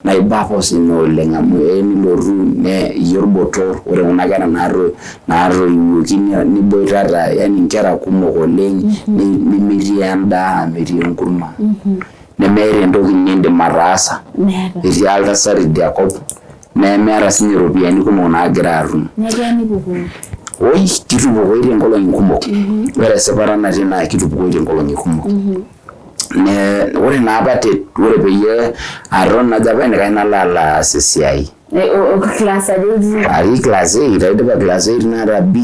Naiba apa osina oleng amu eya nilotu iyie orbotor, ore kuna kera naatoiwuoki niboitata yani inkera kumok oleng nemetii endaa, metii enkurma, nemeeta entoki nindim ataasa. Etii oltasat idia kop nemeeta sinye iropiyiani kumok naagira atum. Oi kitupukoitie nkolong'i kumok, ore esipata natii naa kitupukoitie nkolong'i kumok. Ore naa apa ore peyie aton najo apa enaikash nalo alo aas esiai. Class aja itii? Atii class eight, aidipa class eight naata B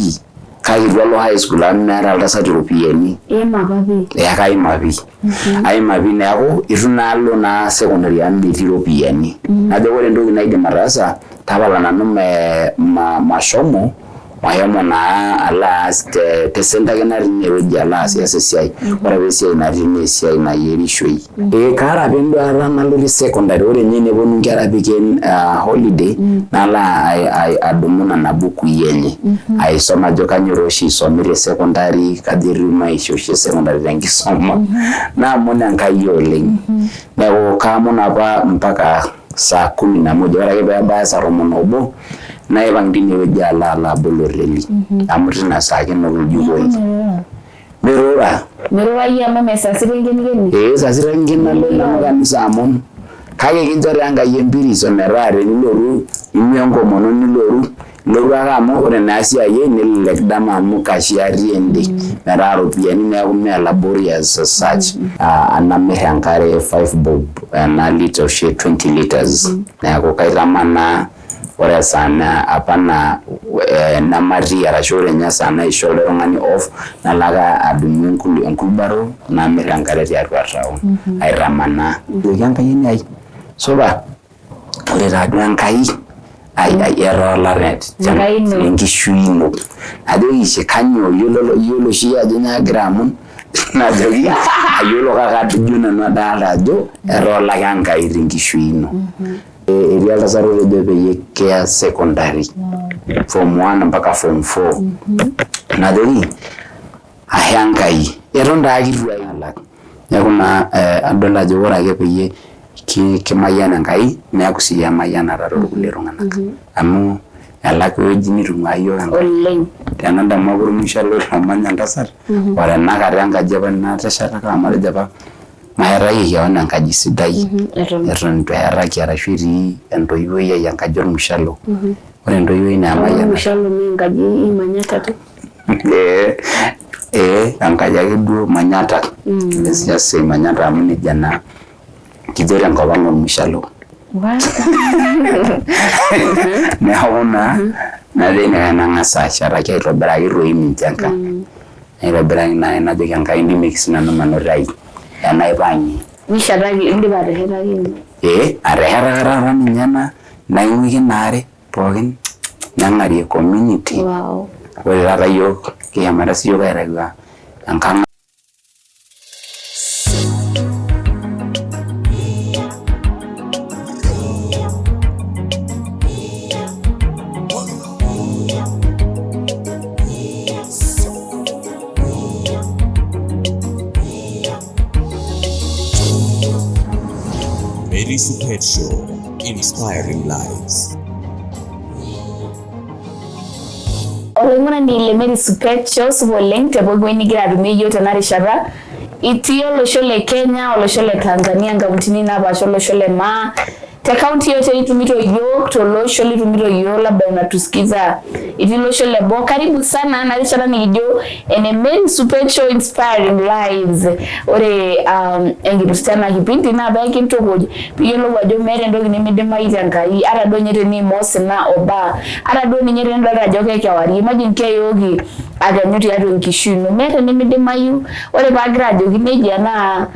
kake eitu alo high school amu meeta iltasati iropiyiani. Iima apa pii? Ee kaima pii. Aima pii neeku eitu naa alo naa secondary amu metii iropiyiani. Najo ore entoki naidim ataasa tapala nanu mashomo Mashomo naa alo aas te center ake natii inewueji alo aasias esiai. Ore apa esiai natii naa esiai nayierishoi. Ee kaata apa enduata nalotie secondary ore ninye eneponu inkera piiken holiday nalo adumu nena bukui enye aisum ajo kainyoo taa oshi isomi te secondary, kaji etiu maisha oshi e secondary tenkisuma naamon Enkai oleng. Neeku kaamon apa mpaka saa kumi na moja ore ake peebaya saa tomon obo naipang tinewueji alo alo abol oteli amu tina saa ake enoto oljikoi. Mirura. Mirura iyie amu mee saa sita inkenikeni? Ee saa sita inken alo nanu kanisa amon kake kincho taa Enkai empiris ometaa tenilotu ing'ua enkomono nilotu ilotu ake amu ore naa esiai ai nelelek dama amu kashi atii ende metaa iropiyiani neeku mee laborious as such. Anamir enkare 5 bob ena lita oshi e 20 litres neeku kaitamanaa ore esaa apa nematii arashu ore ninye esaa naisho lido tung'ani off nalo ake adumu enkulubaro namir enkare tiatua town aitamanaa. Ajoki enkayioni ai supa ore taaduo Enkai ai etaa tenkishui ino. Najoki shi kanyoo iyiolo oshi iyie ajo nyoo agira amon najoki ayiolo kake atejo nanu adolta ajo etaa ake Enkai tenkishui ino. Etii oltasat otejo peyie kiya secondary form one mpaka form four najoki ashe Enkai eton taa kitu alak neeku naa adol ajo ore ake peyie kimayian Enkai neeku sii emayianata toorkulie tung'anak amu elakua ewueji nitung'ua iyiook Enkai. Oleng. Tenadamu apa ormusha lomanya oltasat o tenakata enkaji apa nateshetaka amu atejo apa mashetaki kewon enkaji sidai Eton. eton itu eshetaki arashu etii entoiwuoi ai enkaji ormushalo. Ore entoiwuoi naa emayianata. Ormushalo naa enkaji manyatta te? Ee ee enkaji ake duo manyatta. Let's just say manyatta amu nejia naa kijo tenkop ang ormushalo. Neeku naa najo ina nang'as ashetaki aitobiraki toi mincho enkang. Naitobiraki naaji najoki Enkai ndimaki sinanu manoto ai enaipang'ie. Nishetaki indipa ateshetaki nyoo? Ee ateshetaka taata ninye ena naing'uiki ina are pookin neng'arie community. Ore taata iyiook kishomoita siyiok aitayu enkang. Mary Supet Show, inspiring lives. Olaing'urani le Mary Supet Show, supa oleng te pooki wueji nigira atumie iyiook tena rishata. Itii olosho le Kenya, olosho le Tanzania, nkauntini napaasha olosho le Maa, te county yote itumito iyiook, tolosho litumito iyiook labda unatusikiza itii olosho le boo, karibu sana ena rishata nikijo ene Mary Supet Show Inspiring Lives. Ore enkipirta ena kipindi naa pee kintukuj piyiolou ajo meeta entoki nimidimayu te Nkai ata duo ninye teniimaa osina obaa, ata duo ninye tenidolta ajo kekewarie, imagine keyooki akenyu tiatua enkishui ino, meeta enimidimayu. Ore paagira ajoki nejia naa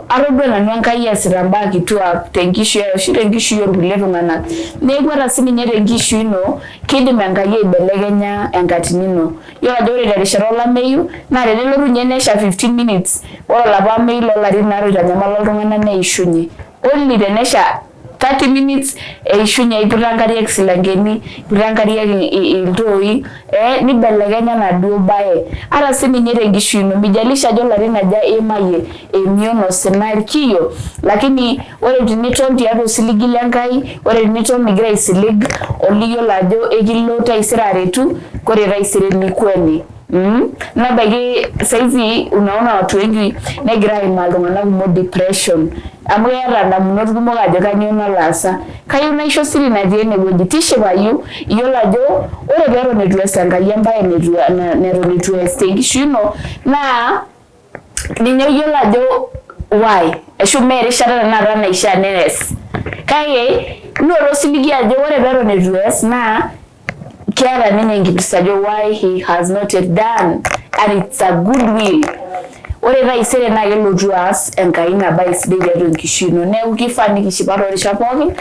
atodua nanu Enkai easita imbaa kituak tenkishui ai ashu tenkishui orkulie tung'anak. Neeku ata sininye tenkishui ino kidim Enkai aibelekenya enkatini ino. Iyiolo ajo ore terishata olameyu naa tenelotu ninye nesha 15 minutes ore olapa ameyu loolarin aare oitanyamala iltung'anak neishunye. Only tenesha 30. 30 minutes eishunye aiputa nkariak isilankeni, iputa nkariak iltooi, nibelekenya enaduo bae. Ata sininye tenkishui ino, mijalisha ajo ilarin aja iimayie, emion, osina, irkiyo, lakini ore teniton tiatua osiligi le Nkai, ore teniton igira aisilig oliyiolo ajo ekilo taisere aretu, kore taisere nikweni. Nebaiki saizi unaona watu wengi negira aimaa iltung'anak kumok depression amu keeta indamunot kumok ajo kanyoo nalo aasa. Kayieu naisho siri natii enewueji, tishipayu iyiolo ajo ore peeton eitu ees Enkai embae neton eitu ees tenkishui ino naa ninye oyiolo ajo why ashu mee erishata tenakata naishaa nees. Kake noto osiligi ajo ore peeton eitu ees naa keeta ninye enkipirta ajo why he has not yet done and it's a good will. Ore taisere naa kelotu aas Enkai ina bae sidai tiatua enkishui ino. Neeku kifaa nikishipa toorishat pookin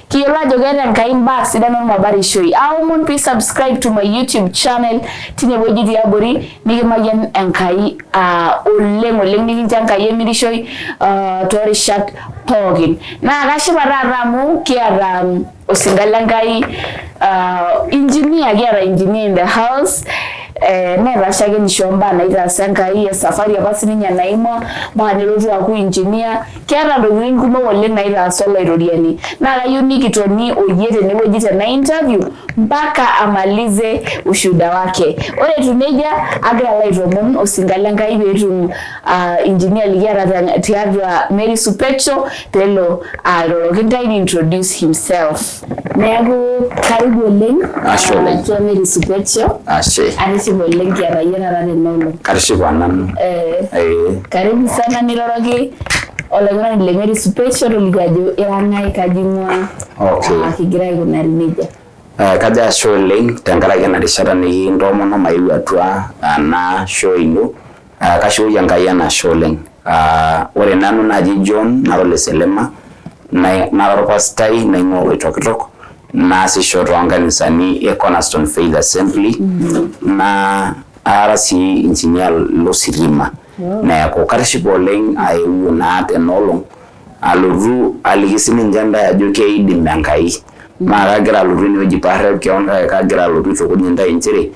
kiyiolo ajo keeta Enkai imbaa sidan ormabarishoi. Aomon pee subscribe to my YouTube channel tinewueji tiabori nikimayian Enkai oleng oleng, nikincho Enkai emirishoi toorishat pookin. Naa kashipa taata amu kiata osinka le Nkai, engineer, kiata engineer in the house, neeta shakenisho ombaa naitaasa Enkai, esafari apa sininye naimua mpaka nelotu aaku engineer. Keeta ntokitin kumok oleng naitaasa Olaitoriani. Naa kayieu nikitoni oyie tenewueji tena interview mpaka amalize ushuhuda wake. Ore etiu nejia, agira alo aitoomon osinka le Nkai peetum engineer likiata tiatua Mary Supecho pelo airoroki intae ni introduce himself. Neeku karibu oleng Ashe oleng. atua Mary Supecho. Ashe. Atishipa oleng kiata iyie taata tena olong. Katishipa nanu. Karibu sana niroroki olaing'urani le Mary Supecho toliki ajo ira ng'ae, kaji ing'ua, kigira aikunari nejia. Kajo ashe oleng tenkaraki ena rishata nikintoomono maeu atua ena show ino. Kashukoki Enkai enashe oleng. Ore nanu naji John nara ole Selema, nara orpastai naing'ua Oloitokitok, naasisho toonkanisani e Cornerstone Faith Assembly, naa ara sii engineer lositima. Neeku katishipa oleng aewuo naa tena olong alotu aliki sininche intae ajo keidim Enkai. Naa kagira alotu enewueji paarrep kewon kake kagira alotu aitukuj intae nchere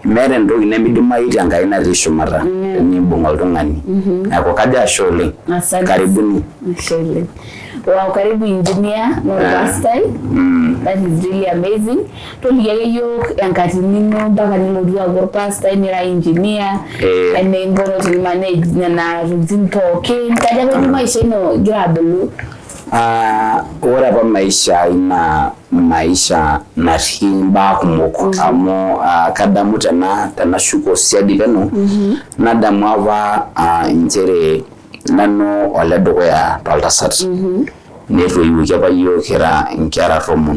meeta entoki nemidimayu tenkai natii shumata tenimbung oltung'ani. Neeku kajo ashe oleng. Asante. Karibuni. Ashe oleng. Wow, karibu engineer na orpastai. That is really amazing. Toliki ake yiok enkatini ino mpaka nilotu aaku orpastai nira engineer, eninko tenimanage nena tokitin pookin. Kaji apa etiu maisha ino igira abulu? Ore apa maisha ai naa maisha natii imbaa kumok amu kadamu tenashuko siadi peno, nadamu apa nchere nanu oledukuya toltasat. Netoiwuoki apa yiok kira inkera 10.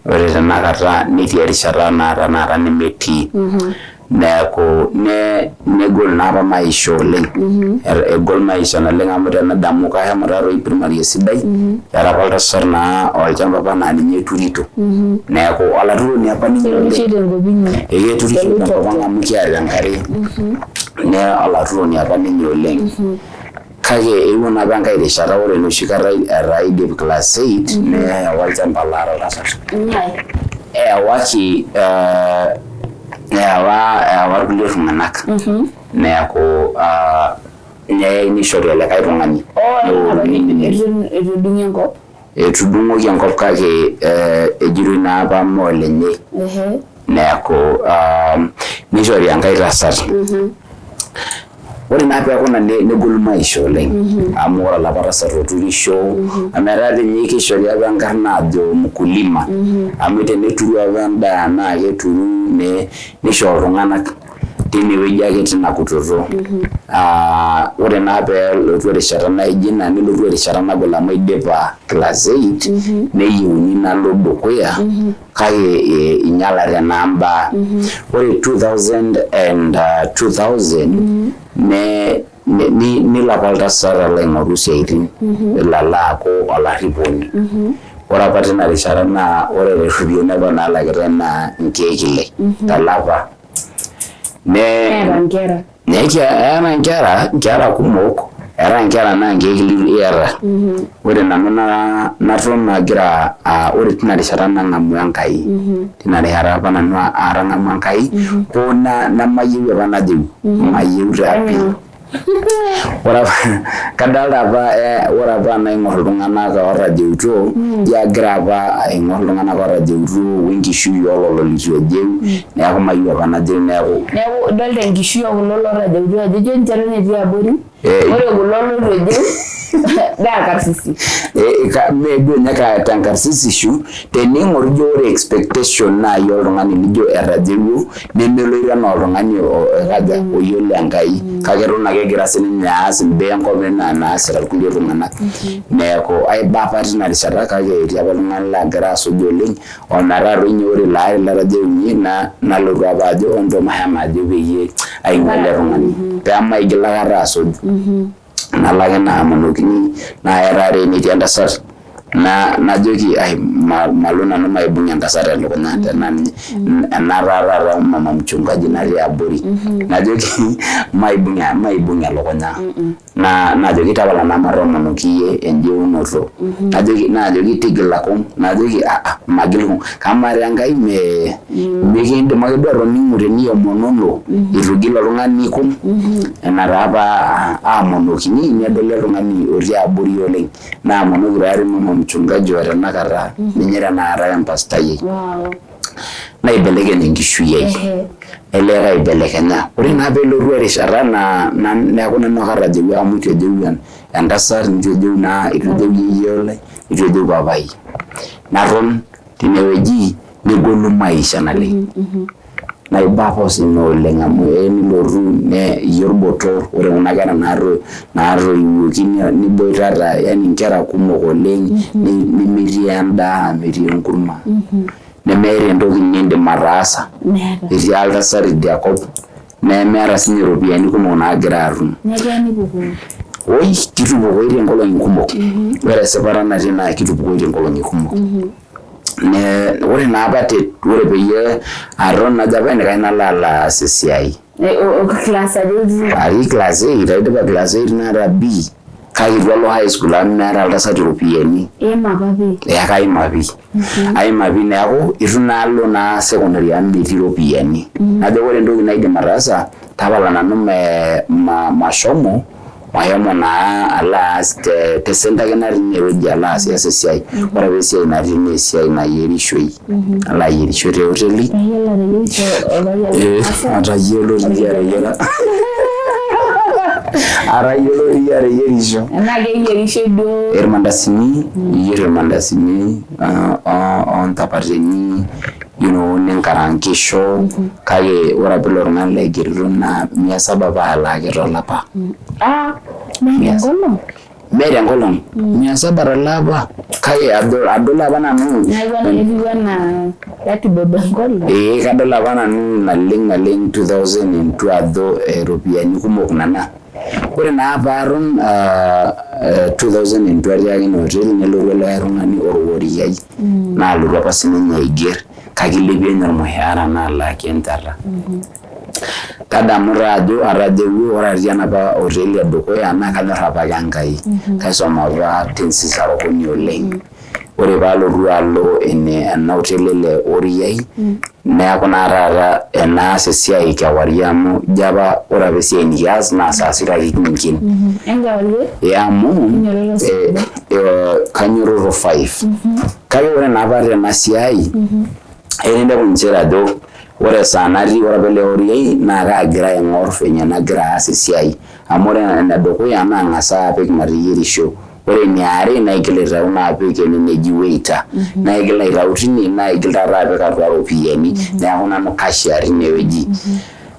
Ore tenakata netii erishata naa tenakata nemetii. Neeku negol naa apa maisha oleng. Egol maisha naleng amu tenadamu kashomo taatoi primary esidai, eeta apa oltasat naa olchamba apa naa ninye eturito. Neeku olaturoni apa ninye oleng. Keturisho tenkop inyi? Eketurisho tenkop ang amu kiata enkare. Naa olaturoni apa ninye oleng. Kake eewuo naa apa enkae rishata ore enoshi kata etaa aidip class 8 neewa olchamba laata oltasat. Eewaki eewa irkulie tung'anak. Neeku neyai nishori olikae tung'ani. Etudung'i enkop? Etudung'oki enkop kake ejitoi naa apa mee olenye. Neeku nishori enkae tasat. Ore naa peeku ina negolu maisha oleng amu ore olapa tasat oturisho ometaa dii ninye kishori apa enkarna ajo mkulima amu teneturu apa endaa naa keturu nisho iltung'anak tinewueji ake tina kutoto. Ore naa peelotu erishata naijo ina nelotu erishata nagol amu aidipa class 8 neyieuni nalo dukuya kake inyalate naa mbaa. Ore 2000 nelo apa oltasat alo aing'oru isiaitin elo alo aaku olarriponi. Ore apa tina rishata naa ore iropiyiani apa naalakitae naa inkeek ile tolapa. Neeta inkera? Neeta inkera, inkera kumok. Eetae inkera naa nkeek iyata. Ore nanu naton agira ore tina rishata nang'amu Enkai. Tina rishata apa nanu atang'amua Enkai hoo nemayieu apa najiu. Mayieu taa pii. Ore apa kadolta apa ore apa enaing'or iltung'anak ootajeutuo ijo agira apa aing'or iltung'anak ootajeutuo wenkishui oolelo leitu ejeu neeku mayieu apa najeu neeku Neeku idolta enkishui okulo lootajeutuo ajo ijo ninche eton etii abori. Ore kulo leitu ejeu naa karsisi. Mee duo ninye tenkarsisishu tening'or ijo ore expectation naaji oltung'ani lijo etajeuo nemeloito enaa oltung'ani oikaja oyiolo Enkai kake eton ake egira sininye aas imbaa enkop enaa naasita irkulie tung'anak. Neeku aiba apa tina rishata kake etii apa oltung'ani lagira asuj oleng ometaa doi ninye ore ilo ari latajeunye nalotu apa ajo entoo mashomo ajo peyie aing'ua ele tung'ani pemaigil aikata asuj. Nalo ake naamonokini naa etaa doi netii entasat najoki ai malo nanu maibung entasat elukunya tena ninye ena taa taata mama mchungaji natii abori najoki maibung elukunya najoki tapala naa matoomonoki iyie enjeunoto najoki najoki tigila kung najoki aa magil kung kamaa taa Enkai mikindim ake duo atoning'u teniomonono eitu igil oltung'ani kung ina taa apa aamonokini nedoli oltung'ani otii abori oleng naamonoki taa tii mama mchungaji o tenakata ninye tenakata empastai ai naibelekeny enkishui ai elee kaibelekenya ore naa peelotu erishata naa neeku nanu ake atajeuo amu eitu ejeu entasat neitu ejeu naa eitu ejeu yieyio lai neitu ejeu papai naton tinewueji negolu maisha naleng naiba apa osina oleng amu eya nilotu iyie orbotor ore kuna kera naatoiwuoki niboitata yani inkera kumok oleng nemetii endaa metii enkurma nemeeta entoki nindim ataasa etii oltasat idia kop nemeeta sinye iropiyiani kumok naagira atum. Oi kitupukoitie nkolong'i kumok ore esipata natii naa kitupukoitie nkolong'i kumok. Ore naa apa ore peyie aton najo apa enikash nalo alo aas esiai. Class aja itii? Atii class eight, aidipa class eight naata B kake eitu alo high school amu meeta oltasat iropiyiani. Iima apa pii? Ee kaima pii. Aima pii neeku eitu naa alo naa secondary amu metii iropiyiani. Najo ore entoki naidim ataasa tapala nanu mashomo mashomo naa alo aas te center ake natii inewueji alo aasias esiai. Ore apa esiai natii naa esiai nayierishoi. Alo ayierisho te hoteli. Itayiolo ateyierisho orpayian lormaasai? Atayiolo dii ateyiera. Atayiolo dii ateyierisho. Enaa keyierishoi duo? Irmandasini, iyier irmandasini onchapatini you know ninkarankisho kake ore apa ilo tung'ani laigerito naa mia saba apa alaaki tolapa. Ah, meeta enkolong? Meeta enkolong, mia saba tolapa kake adol apa nanu. Neeku etiu enaa ratiba enkolong? Ee kadol apa nanu naleng naleng 2002 ajo iropiyiani kumok nena. Ore naa paaton 2002 atii ake ina hoteli nelotu likae tung'ani orworiai naalotu apa sininye aiger kake ilepie ninye ormushaara naalaaki enchata. Tadamu taa ajo atajeuo ore atii enapa hoteli edukuya naa kanyor apake Enkai. Kaisoma apa tensis arokoni oleng. Ore paalotu alo ena hoteli ele oriai neeku naa taata enaas esiai kewarie amu ijo apa ore apa esiai nikias naa saa sita ake kinken. Enkewarie? Ee amu kainyototo 5. Kake ore naa apa tena siai eninepu nchere ajo ore esaa natii ore apa ele oriai naa kaagira aing'or venye nagira aas esiai amu ore enedukuya naang'asa apik mateyierisho ore eniare naigil aitau naapik ene neji waiter naigil aitau tine naigil taata apik atua iropiyiani neeku nanu cashier tinewueji.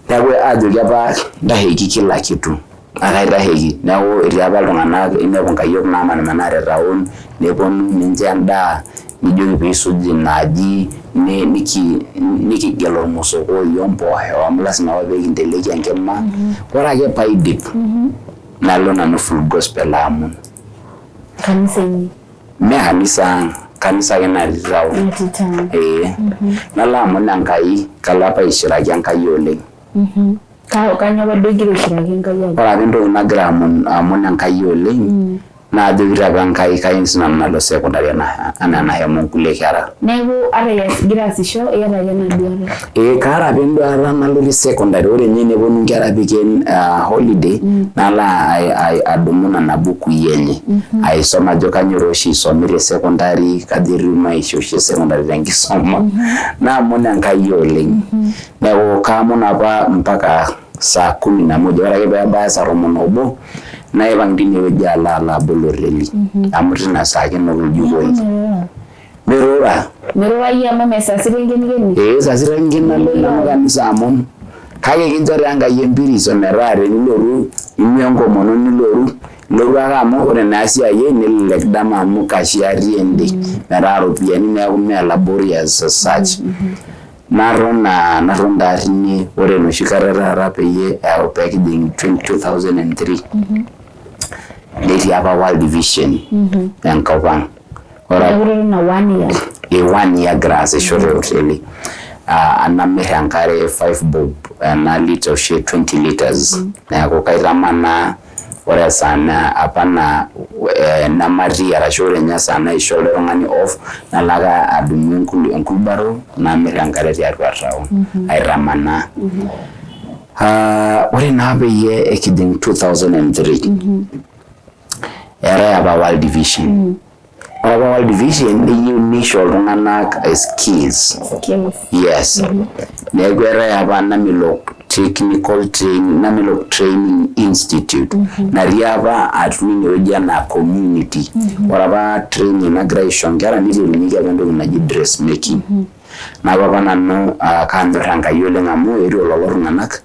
Neeku aajoki apa ntasheki kila kitu akaitasheki neeku etii apa iltung'anak inepu nkayiok naamanimanaa te town neponu nincho endaa nijoki piisuj ina aji nikigel ormosokoi ompoosho amu lasima apa peekinteleki enkima. Ore ake paidip nalo nanu full gospel aamon. Kanisa inyi? Mee kanisa ang, kanisa ake natii town. Natii town. Ee. Nalo amon Enkai, kalo apa aishiraki Enkai oleng. Kanyoo apa duo igira aishiraki Enkai ajo? Ore apa entoki nagira aamon Enkai oleng naa ajoki apa Enkai kayieu sinanu nalo secondary anaa enashomo nkulie kera. Neeku ata igira aasisho iyata ake ena duata? Ee kaata apa enduata nalotie secondary, ore ninye eneponu inkera weekend holiday nalo adumu nena bukui enye aisum ajo kainyoo taa oshi isomi te secondary, kaji etiu maisha oshi e secondary tenkisuma naamon Enkai oleng. Neeku kaamon apa mpaka saa kumi na moja, ore ake peebaya saa tomon obo naipang tinewueji alo abol oteli amu tina saa ake inoki oljikoi. Mirura. Mirura iyie amu eme saa sita inkenikeni? Ee saa sita ainkeni alo nanu kanisa amon. Kake kincho taa Enkai empiriso metaa tenilotu inywa enkomono nilotu, ilotu ake amu ore naa esiai ai nelelek dama amu cashier atii ende metaa iropiyiani neeku mee laborious as such. Naton naton taa tine ore enoshi kata taata peyie eeku pekijing 2003 netii apa World Vision enkop ang. Ore Neeku itotona one year. e one year agira aasisho te hoteli. Namir enkare 5 bob ena lita oshi e 20 liters. Neeku kaitamanaa ore esaa naa apa naa nematii arashu ore ninye esaa naisho elde tung'ani off nalo ake adumu enkulubaro namir enkare tiatua town aitamanaa. Ore naa peyie kijing 2003 eetae apa World Vision. Ore apa World Vision neyieu nisho iltung'anak skills. Skills. Yes. Neeku eetae apa Namilok Technical Training, Namilok Training Institute natii apa atua inewueji anaa community. Ore apa training nagirai aisho inkera niterunyieki apa entoki naji dressmaking. Naaku apa nanu kaanyor Enkai oleng amu eetuo lelo tung'anak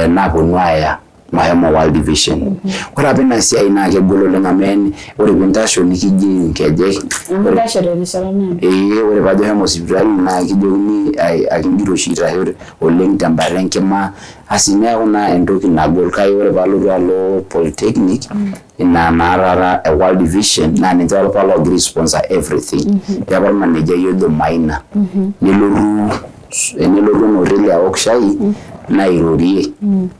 naaponu aaya mashomo World Vision. Ore apa ina siai naa kegol oleng amu ore piintasho nikijing inkejek. Amu intasho terishata naado. Ee ore paajo shomo sipitali naa kijokini akingira oshi aitasho oleng tembata enkima asi neeku naa entoki nagol kake ore paalotu alo polytechnic ina naa taata e World Vision naa ninche apa loogira ai sponsor everything. Etii apa ormanejai ojo Maina nelotu ena oteli aok shai nairorie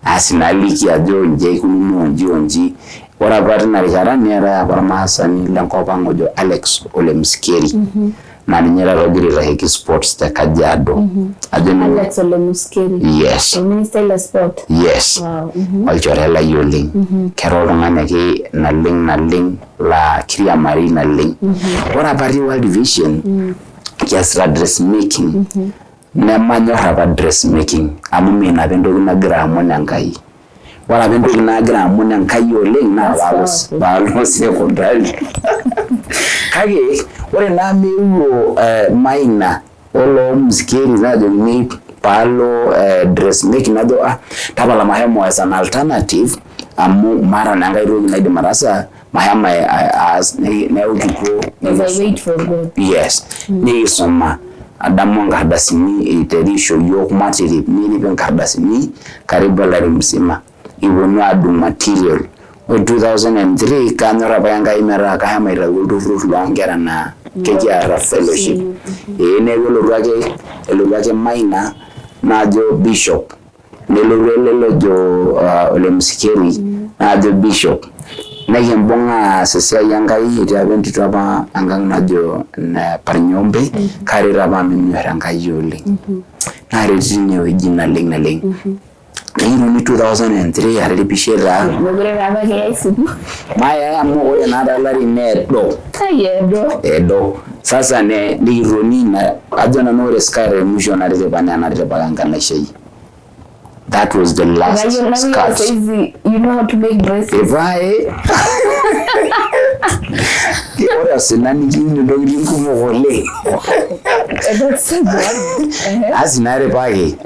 asi naliki ajo inji eikununo onji onji. Ore apa tina rishata neetae apa ormaasani lenkop ang ojo Alex Ole Muskeri naa ninye taata ogira aitasheki sports te Kajiado. Ajo nanu Alex Ole Muskeri. Yes. Orministai le sport. Yes. Wow. Olchore lai oleng. Kera oltung'ani ake naleng naleng laa kiriamari naleng. Ore apa atii World Vision kiasita dressmaking nemanyor apa dressmaking amu mee ina apa entoki nagira aamon Enkai. Ore apa entoki nagira aamon Enkai oleng naa paalo sekondari. Kake ore naa meewuo Maina oloo Muskeri naajokini paalo dressmaking najo ah tapala mashomo as an alternative amu maata naa enkae toki naidim ataasa mashomo aas neeku kipuo. As I wait for God. Yes. Nikisuma adamu inkardasini eiteri aisho iyiook matirip nirip inkardasini karibu olari mzima iponu aadung material. Ore 2003 kanyor apa Enkai metaa kashomo aitayu olturrur loonkera naa kekiata fellowship. Ee neeku elotu ake Maina najo Bishop nelotu ele lojo Ole Musikeri najo Bishop nikimbung'a aas esiai Enkai. Etii apa entito apa enkang najo Parnyombe karet apa amu enyor Enkai oleng naaret tinewueji naleng naleng. Nikitoni 2003 atiripishe taa. Mekure taa apa kiyai sukuul. Mayai amu ore naa tolari needo. Ai edo. Edo. Sasa ne nikitoni ajo nanu ore skirt e mwisho natiripa naa enatiripaka enkanashe ai. That was the last skirt. Saizi you know how to make dresses. Epae. Ore osina nikiun intokitin kumok oleng. That's so good. Asi naripaki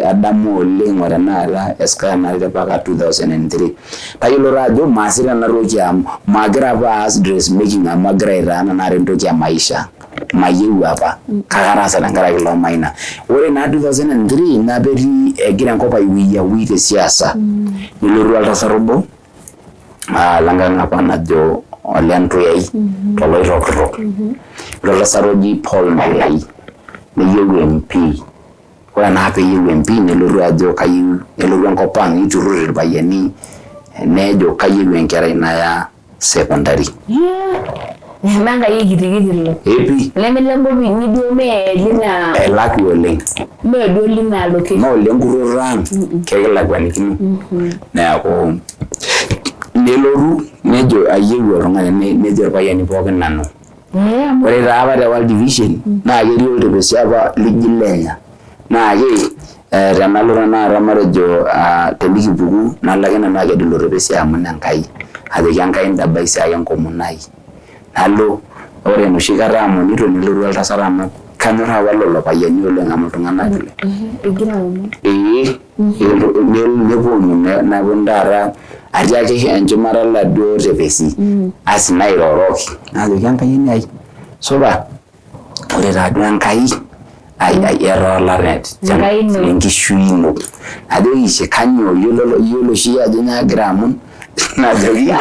adamu oleng ore tenakata eskirt natiripaka 2003. Tayiolo taa ajo maasita ena toki amu magira apa aas dressmaking amu agira aitaa tenakata entoki e maisha. Mayieu apa kake ataasa tenkaraki ilo Maina. Ore naa 2003 naa petii egira enkop aiwuyiawui te siasa. Nelotu oltasat obo lenkang apa najo Ole Ntuyai toloitokitok. Ore oltasat oji Paul Ntuyai neyieu MP. Ore naa peeyieu MP nelotu ajo kayieu, nelotu enkop ang niturrur irpayiani nejo kayieu enkerai naya secondary. Eshomo Enkai aikitikit ilo. Epi. Neme lenkop inyi duo mee lina. Elakua oleng. Mee duo lina location. Mee ole nkurroto ang kekilakuanikino. Neeku nelotu nejo ayieu oltung'ani nejo irpayiani pookin nanu. Ore taa apa te World Vision naa ketii oltepesi apa lijo ilenya naa ke tenalo tenakata matejo tenikipuku nalo ake nanu aked ilo tepesi aomon Enkai ajoki Enkai ntabai siake enkomono ai nalo ore enoshi kata aamonito nelotu oltasat amu kanyor apa lelo payiani oleng amu iltung'anak ee neponu neponu taata atii ake enchumata oladuo tepesi asi nairoroki najoki Enkayioni ai supa ore taaduo Enkai ai ai etaa Enkai ino. tenkishui ino najoki ishe kanyoo iyiolo oshi iyie ajo nyoo agira amon najoki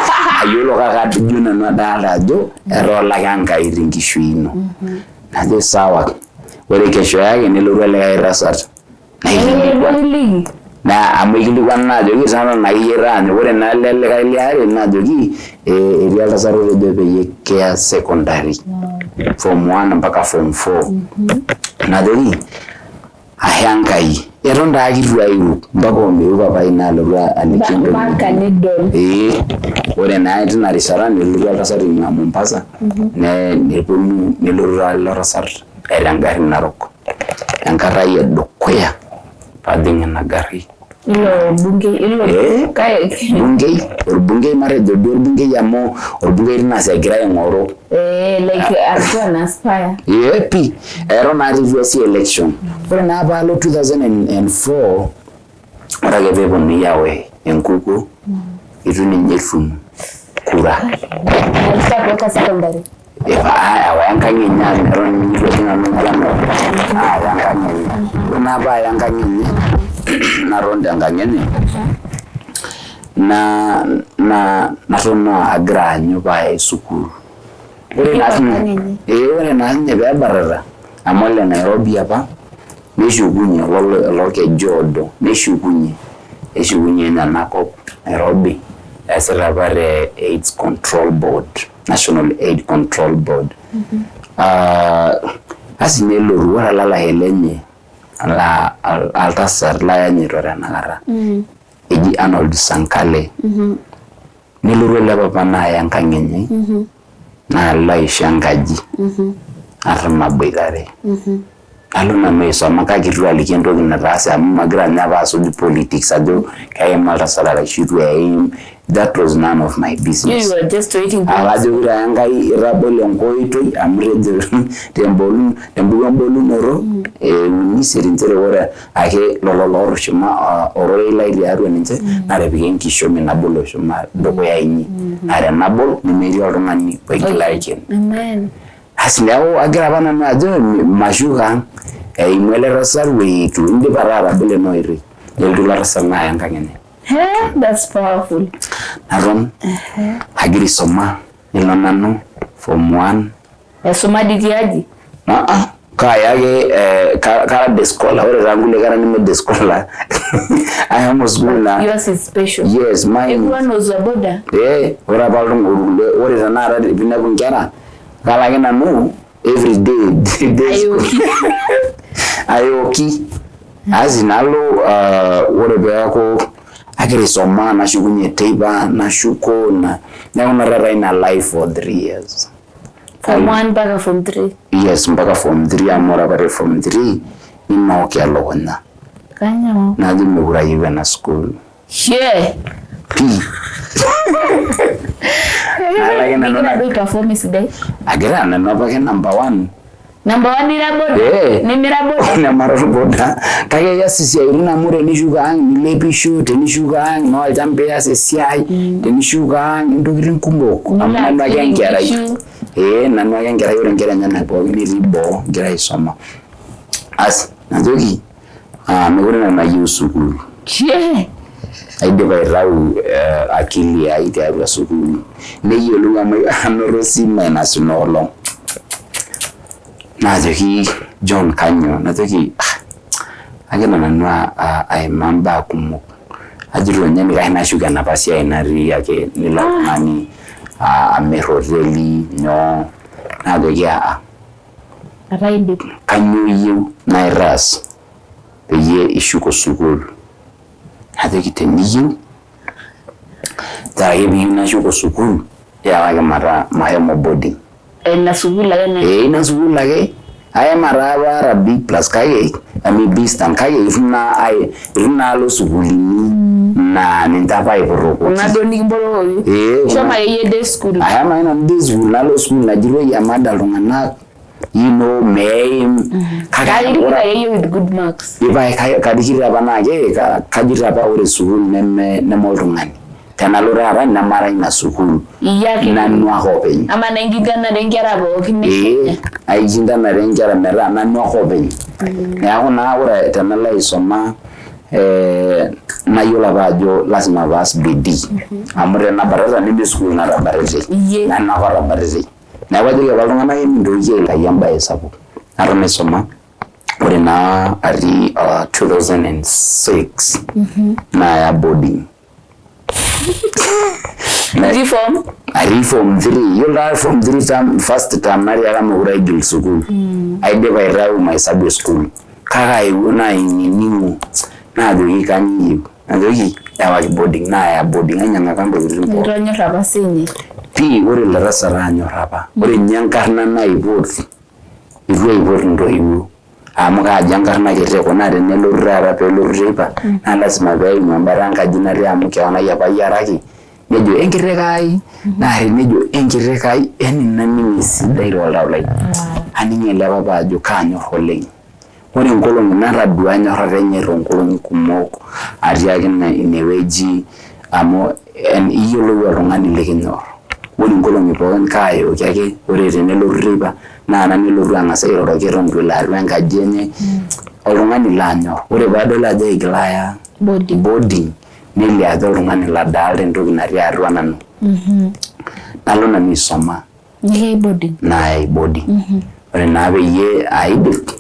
ayiolo kake ajo nanu adaalta ajo etoolaka Enkai tenkishui ino najo sawa ore kesho yake nelotu olikae tasat Naikilikwan. Naa amu aikilikwana naajoki totona akeyie taanyu ore naa ele likae liare naajoki etii oltasat otejo peyie kiya secondary form one mpaka form four najoki ashe Enkai eton taa ake itu airuk mpaka omeu papai nalotu aliki entoki Mpaka nidol. Ee ore naa tina rishata nelotu oltasat eing'ua Mombasa neponu nelotu taa ilo tasat eeta engarri narok. Enkata ai edukuya pajing ina garri. Ilo bungei ilo Eh, kai bungei orbungei matejo duo orbungei amu orbungei tina saa egirai aing'oru. Eh, like alikuwa ana aspire. Ee pii eton naa itu easi election. Ore naa paalo 2004 ore ake peeponunui aosh enkukuo itu ninye etum kura. Alikuwa kutoka secondary. Ewa enkang enye amu eton ninye itu ejing nanu enkang aya enkang enye. Ore naa paaya enkang enye naton tenkang enye naton naa agira aanyu paayai sukuul. Ore naa sinye ee ore naa sinye peebatata amu ole Nairobi apa neshukunye olorkeju oodo neshukunye neshukunye ninye enakop Nairobi eesita apa te AIDS Control Board. National Aid Control Board. Asi nelotu ore olalashe lenye laa oltasat layanyito tenakata eji Arnold Sankale nelotu ele papa naaya enkang enye nalo aisho enkaji naton aboitare. Nalo nanu aisoma kake itu aliki entoki nataase amu magira ninye apa asuj politics ajo keima oltasat arashu itu eim that was none of my business. You were just waiting for Akajoki taa Enkai itabolo enkoitoi amu itejo tembuku embolunoto euni isiet nchere ore ake lelo lootushuma ororei lai tiatua ninche natipika enkishomi nabol oshuma dukuya inyi naa tenabol nemetii oltung'ani oigil aiken. Amen. Asi neeku agira apa nanu ajo mashuko ang eimu ele tasat weitu indipa taa atabolo ena oitoi nelotu ilo tasat naaya enkang enye. He, that's powerful. Naton agira aisoma nelo nanu form one. Aisuma dii tiaji? Kaaya ake kara day scholar ore taa nkulie kera neme day scholar ashomo sukuul naa. Yours is special. Yes, mine. Everyone was a boarder. Ee ore apa irkulie ore tenakata piinepu inkera kalo ake nanu every day day school. Ayooki. Ayooki. Asi nalo ore peeku agira aisoma nashukunye teipa nashuko neeku ina taata ina life for 3 years. Form 1 mpaka form 3. Yes, mpaka form 3 amu ore apa te form 3 ninooki elukunya. Kanyoo? Najo mekure ayieu ena sukuul. Shee. Pii. Nalo ake nanu Igira duo perform esidai. Agira nanu apake number one. Number one ira boda? Eh. Nemira boda? Nemara orboda. Kake ias isiaitin amu tenishuko ang nilepisho, tenishuko ang naa olchamba ias esiai, tenishuko ang intokitin kumok amu nanu ake enkerai. Ee nanu ake enkerai ore inkera enyenak pookin netii boo egira aisoma. Asi najoki mekure nanu ayieu sukuul. Shee. Aidipa aitau akili ai tiatua sukuul. Neyiolou amu anoto C minus ina olong. Najoki John kanyoo? Najoki Agira nanu aimaa imbaa kumok. Ajito ninye enaikash nashuko enapa siai natii ake nilo oltung'ani amir hoteli nyoo najoki aa Etaa indip. Kanyoo iyieu naitaas peyie ishuko sukuul? Najoki teniyieu ore ake piyieu nashuko sukuul iyakaki mataa mashomo boarding. Ina sukuul ake na. Ee ina sukuul ake aima taa apa ata B plus kake ami B stand kake itu naa itu naa alo sukuulini naa ninche apa aipotokoki. Kuna duo nikimpotokoki. Ee, kuna. Shomo akeyie day school. Ashomo ake nanu day school nalo sukuul najitoi emada iltung'anak meim kake irikito akeyie with good marks. Ipae karikito apa naa ke kajito apa ore sukuul neme neme oltung'ani tenalo taata nemara ina sukuul Iyie ake nanu ake openy. Ama naa enkintanare inkera pookin e Ee Kenya. aikintanare inkera metaa nanu ake openy. Neeku naa ore tenalo aisuma nayiolo apa ajo lasima paas bidii amu tenabatata neme sukuul natabatate nanu ake otabatate. Neeku ajoki apa iltung'anak emintoki aitayu embae sapuk. Naton aisuma ore naa atii 2006 naya boarding. Itii form? Atii form 3. Yiolo taa form 3 term, first term natiaka mekure aigil sukuul. Aidipa aitayu mahesabu e sukuul. Kake aewuo nainining'u naajoki kanyoo iyieu. Najoki ewaki boarding naaya boarding ainyang'aka ntokitin pookin. Itonyorra apa siinye. Pii ore ilo tasat aanyor apa. Ore ninye enkarna naipot itu aipot intoiwuo amu kaaji enkarna kiti naa tenelotu taata peelotu teipa naa lasima peeimu embata enkaji natii amu keon ai apa ayiaraki nejo enkiteng ai naari nejo enkiteng ai yani naning esidai toltau lai. Aning ele papa ajo kaanyor oleng. Ore nkolong'i natadua enyorrata enye toonkolong'i kumok atii ake inewueji amu iyiolou oltung'ani likinyorr. Ore nkolong'i pookin kaayoki ake, ore tenelotu teipa naa nanu elotu ang'as airoroki eton eitu elo atua enkaji enye. Oltung'ani laanyorr. Ore paadol ajo aigila aya boarding nelio ajo oltung'ani ladaalta entoki natii atua nanu. Nalo nanu aisoma. Nikiyai boarding? Nayai boarding. Ore naa peyie aidip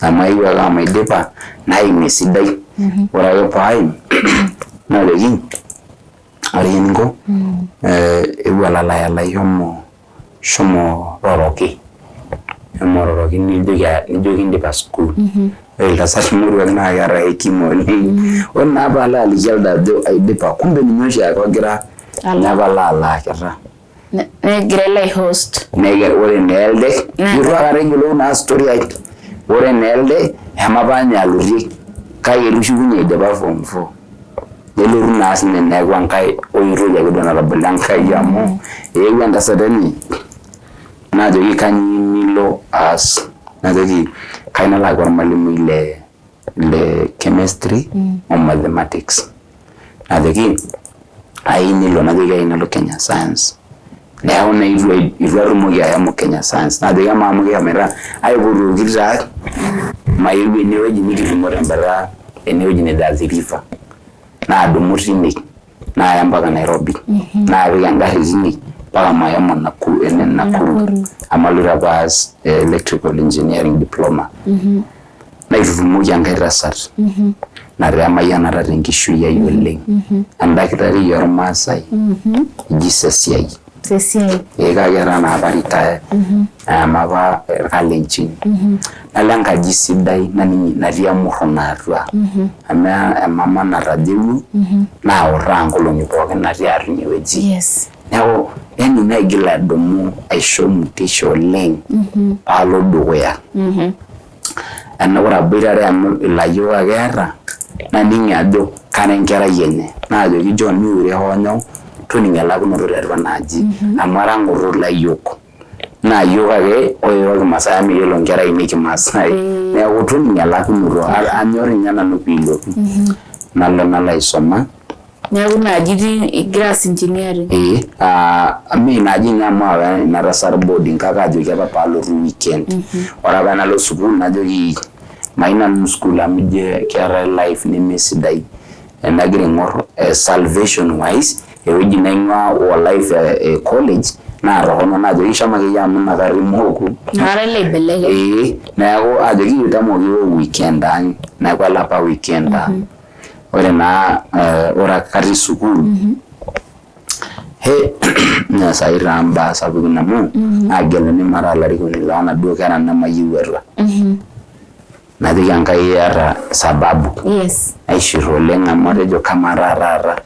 amu ayieu ake amu aidipa naim esidai. Ore ake paaim najoki ore eninko eeu olalai lai shomo shomo roroki shomo roroki nijoki indipa sukuul. Ore iltasati moruak naa keeta hekima oleng. Ore naa paalo aliki elde ajo aidipa kumbe ninye oshiake ogira nepala alaakita. Negira ele ai host. Ore naa elde eitu aikata eyiolou naa story ai. Ore naa elde eshomo apa ninye alotie kake etushukunye aidipa form four. Nelotu naa sinye neeku enkae oitoi ake duo natabolo Enkai amu eewuo entasat enye najoki kanyoo nilo aas, najoki kayieu nalo aaku ormalimui le chemistry o mathematics. Najoki ayieu nilo, najoki ayieu nalo Kenya science. Neeku naa eitu atumoki ashomo Kenya science. Najoki amaa amu kishomoita aipotuoki taa maeu enewueji nikitumo tembata enewueji nejo Athi River. Naadumu tine naya mpaka Nairobi. Naapik engarri tine mpaka mashomo Nakuru amu aloito apa aas electrical engineering diploma. Naitutumoki enkae tasat nataa emayianata tenkishui ai oleng. Endakitari ormaasai eji Sesiai. Sesiai. Ee kake etaa naa apa retire amu apa irkalenjin. Nalo enkaji sidai naning natii emurrano atua amu emama natajeuo nautaa nkolong'i pookin natii atua inewueji. Neeku yani naigil adumu aisho motisha oleng paalo dukuya. Ore aboitare amu ilayiok ake eeta naning ajo kara enkerai enye. Naajoki John miure hoo nyoo toning'o elakunoto tiatua ena aji amu ara ng'oto layiok. Naa iyiok ake oiro kimaasai amu miyiolo nkera ainei kimaasai. Neeku toning'o elakunoto anyor ninye nanu piilotu. Nalo nalo aisoma. Neeku ina aji itii igira aas engineering? Ee, mee ina aji ninye amu aawa ina tasat boarding kake ajoki apa paalotu weekend. Ore apa enalo sukuul najoki mayieu nanu sukuul amu ijo keetae life nemesidai enagira aing'or salvation wise ewueji naing'ua o life e college. Naa toronok najoki shomo akeyie amu inakata imoku. Inakata ilo aibelekeny. Ee, neeku ajoki tamoki iwou weekend ang, neeku alapa weekend ang. Ore naa ore ake atii sukuul, he neesayu taa imbaa sapukin amu naageluni mataa olarikoni loonaduo kera nemayieu atua. Najoki Enkai iyata sababu. Yes. Naishir oleng amu atejo kamaa taa taata.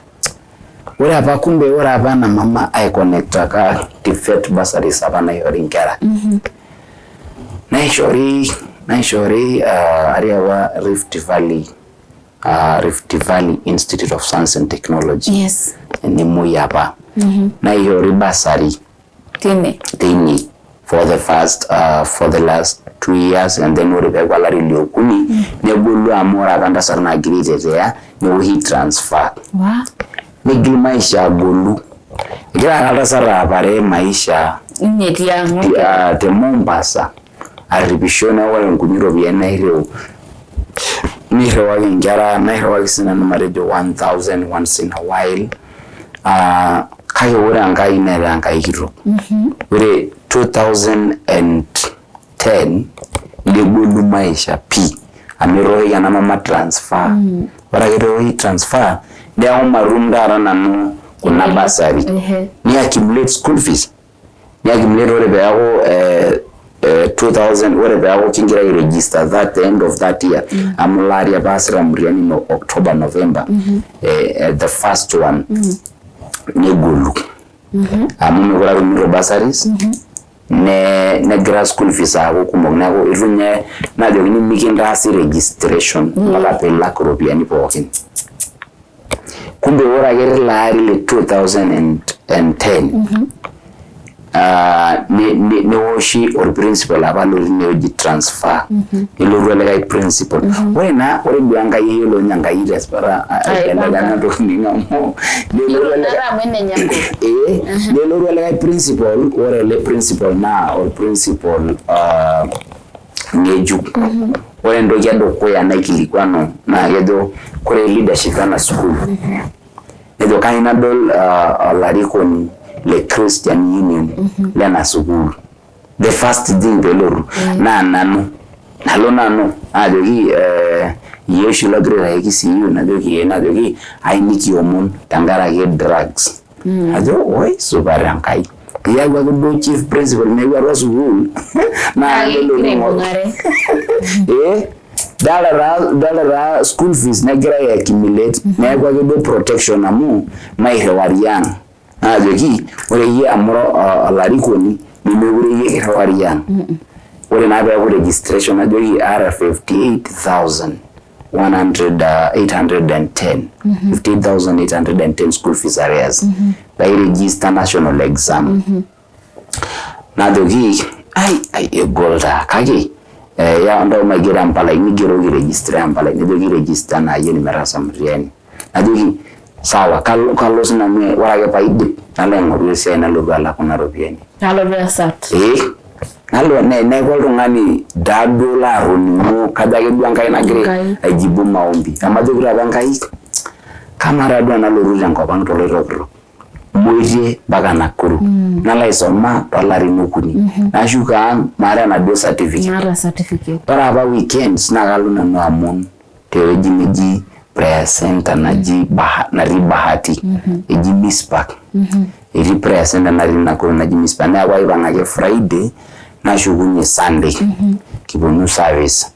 Ore apa kumbe ore apa ena mama aikonectaka TVET bursaries apa naishori inkera. Naishori naishori atii apa Rift Valley Rift Valley Institute of Science and Technology. Yes. Ene Moi apa. Naishori bursary Tine. Teine for the first for the last 2 years, and then ore peeku olari liokuni negolu amu ore apa entasat nagira aitetea newoshi transfer. Nigil maisha agolu, egira ake oltasat aapare maisha. Ninye tiang'. Te Mombasa arripisho, neeku ore nkuti ropiyiani nairriu nirriwaki inkera, nairriwaki sinanu matejo 1000 once in a while. Kake ore Enkai netaa Enkai kitok. Ore 2010 negolu maisha pii amu etooshoki ena mama transfer. Ore ake peewoshi transfer neeku matum taata nanu kuna bursary. Ni accumulate school fees, ni accumulate. Ore peeku 2000, ore peeku kingira ai register that the end of that year, amu ilo ari apa aasita mtihani no October, November, the first one, negolu amu mekure atumito bursaries, ne negira school fees aaku kumok, neeku itu ninye naajokini mikintaasi registration mpaka piilak iropiyiani pookin. Kumbe ore ake tilo ari le 2010 newoshi orprincipal apa lotii inewueji transfer, nelotu olikae principal. Ore naa ore duo Enkai eyiolo ninye Enkai tesipata aibelekenya ntokitin amu nelotu olikae, ee, nelotu olikae principal. Ore ele principal naa orprincipal ng'ejuk. Ore entoki edukuya naikilikuanu naa kejo ore leadership ena sukuul, nejo kayieu nadol olarikoni le Christian Union lena sukuul. The first thing peelotu naa nanu nalo nanu ajoki iyie oshi logira aitasheki CU, najoki ee, najoki ayieu nikiomon tenkaraki drugs. Ajo oi supat Enkai, iyau ake duo chief principal meeu atua sukuul naa kelotu aing'oru. Ee, dolta taa school fees negira ai accumulate, neeku ake duo protection amu mairriwari ang'. Naajoki ore iyie amu ira olarikoni nemekure iyie kirriwari ang'. Ore naa peeku registration najoki aata 58,100 810, 58,810 school fees arrears pai register national exam. Najoki ai ai egol taa, kake ya ntau maigero empalai, nigeroki registrar empalai, nejoki register naa ayieni metaasa mtihani. Najoki sawa, kalo kalo sinanu, ore ake paidip nalo aing'oru esiai nalotu alak kuna ropiyiani. Nalotu asat. Ee, nalo neeku oltung'ani taaduo laatoning'o kajo ake duo Enkai nagira Enkai. aijibu maombi amu ajokito apa Enkai kamaa taa duo enalotu tenkop ang toloitokitok Moitie mpaka Nakuru nalo aisoma toolarin okuni nashuko ang maata enaduo certificate. Maata certificate. Ore apa weekends naa kalo nanu amon tewueji neji prayer center naji natii Bahati, eji Mispa. Etii prayer center natii Nakuru naji Mispa, neeku aipang ake Friday nashukunye Sunday kiponu service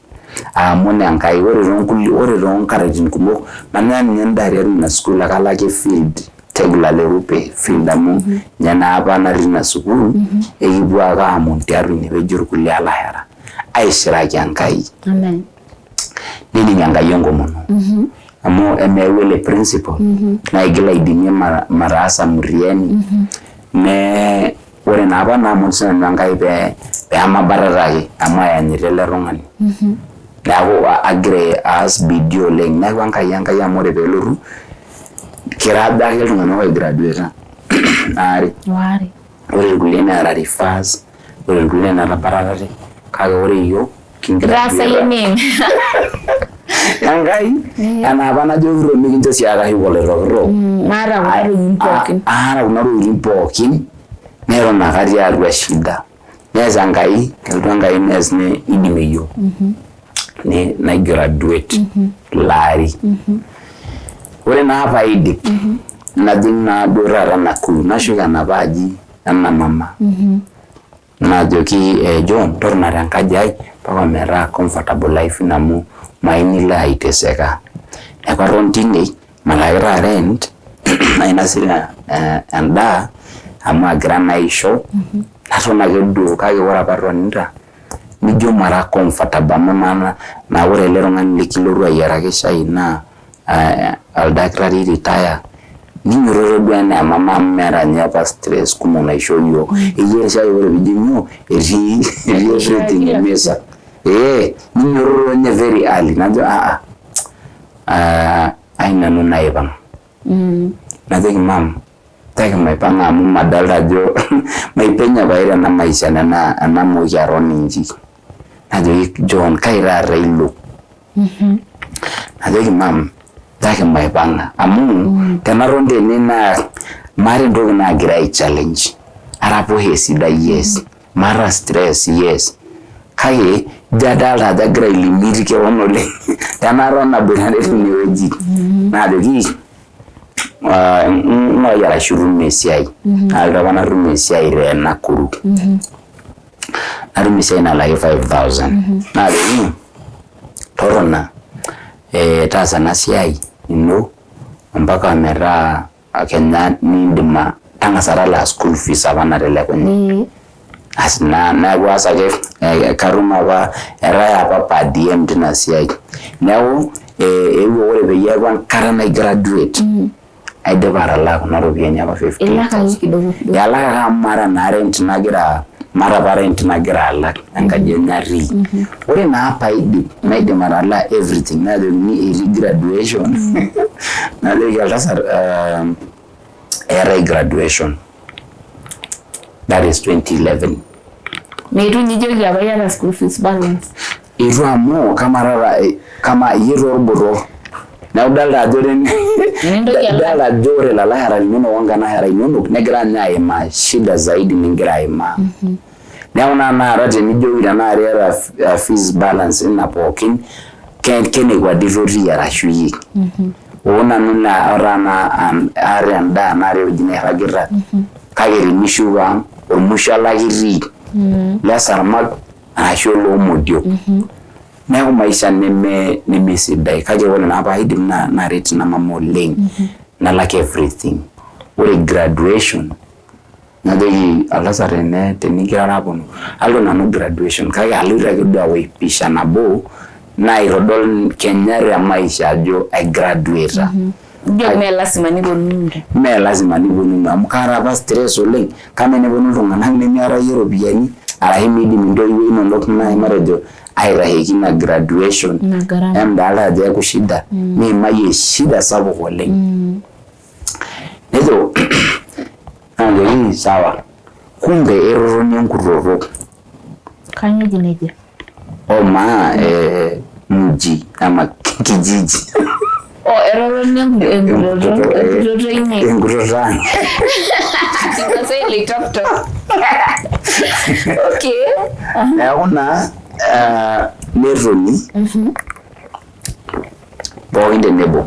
aamon Enkai. Ore toonkulie, ore toonkatitin kumok nanya ninye endaa tiatua ina sukuul, akalo ake field Tegula Lerupe field amu ninye naa apa natii ina sukuul, ekipuo ake aamon tiatua inewueji orkulie alashera aishiraki Enkai. Amen. Nening Enkai enkomono amu emeyau ele principal naigil aidimie mataasa mtihani. Ne ore naa apa naamon sinanu Enkai pee peemabatata ake amu ayanyita ele tung'ani, neeku agira aas bidii oleng. Neeku Enkai, Enkai amu ore peelotu kira aja ake iltung'anak oigradueta aare. Waare. Ore irkulie neeta refers, ore irkulie netabatate, kake ore iyiok Itaasa iyie niim. Enkai enaa apa najo mikincho sii akashuko oloitokitok. Maata kuna tokitin pookin. Aata kuna tokitin pookin. Neton ake atii atua shida. Nees Enkai, kelotu Enkai nees neidimie iyiok. Naigraduate ilo ari. Ore naa paidip, najing naa duo taata Nakuru, nashuko enapa aji ena mama. Najoki eh, John totona tenkaji ai mpaka ometaa comfortable life ino amu mayieu nilo aiteseka. Neeku aton tine malakita rent nainosita endaa amu agira naa aisho naton ake duo kake ore apa atonita nijo mara comfortable amu naa ore ele tung'ani likilotu ayiaraki shai naa oldakitari retire ninyototo duo enaa emama amu meeta ninye apa stress kumok naisho iyiook eyier shai ore piijo inyoo etii everything emisa ee ninyototo ninye very early najo ai nanu naipang najoki mam taki maipang'a amu madolta ajo maipenya pae tena maisha nena enamooki aton inji najoki John kai taata ilo najoki mam taki maipang'a amu tenaton tene naa maata entoki naagira ai challenge araposho esidai yes maata stress yes kake ijo adolta ajo agira ailimit kewon oleng tenaton aboitare tinewueji naajoki ng'urai arashu itum esiai nalotu apa natum esiai te Nakuru natum esiai nalaki 5000 naajoki totona taasa ena siai ino mpaka metaa kenya nindim tang'asa talaa school fees apa natelekunye Asi neeku aas ake katum apa eetae apa per diem tina siai neeku eewuo ore peyie eeku enkata nai graduate aidipa atalaa kuna ropiyiani apa Ilak ake kidogo kidogo. Alak ake amu maata naa rent nagira maata apa rent nagira alak enkaji enye atii ore naa paidip naidim atalaa everything najokini etii graduation najoki oltasat eetae graduation that is 2011 Meitu ninye ijoki apa iyata school fees balance. Eitu amu kama taata kama iyie taa orbotor neeku idolta ajo Enintoki alak. idolta ajo ore ilalashera linonok onkanashera inonok negira ninye aimaa shida zaidi ningira aimaa neeku naa tenakata tenijoki tenaa iyata fees balance ina pookin kenekua dii itotii arashu iyie oo nanu naa ataa naa aata endaa naata ewueji nairragita kake tenishuko ang ormusho ake itii lesarmag arashu oloomodiok neeku maisha nemesidai kake ore naa paidip naret ina mama oleng nalak everything ore graduation najoki oltasat tene tenigirara aponu alo nanu graduation kake aloito ake duo aosh pisha nabo naitodol kenya te maisha ajo aigraduata Ijo mee lasima niponunu. Mee lasima niponunu amu kaata apa stress oleng kama eneponu iltung'anak nemiata iyie iropiyiani arashu miidim intoiwuo inonok naaji matejo aitasheki ina graduation Ina gharama. emidolta ajo eeku shida niimayie shida sapuk oleng nejo najoki sawa kumbe etotoni enkutoto Kanyoo eji nejia? omaa mji ama kijiji Oh, etotoni enkutoto enkutoto inyi. Enkutoto ang. Sasa ile Itokitok. Okay. Neeku naa netoni pookin tenebo.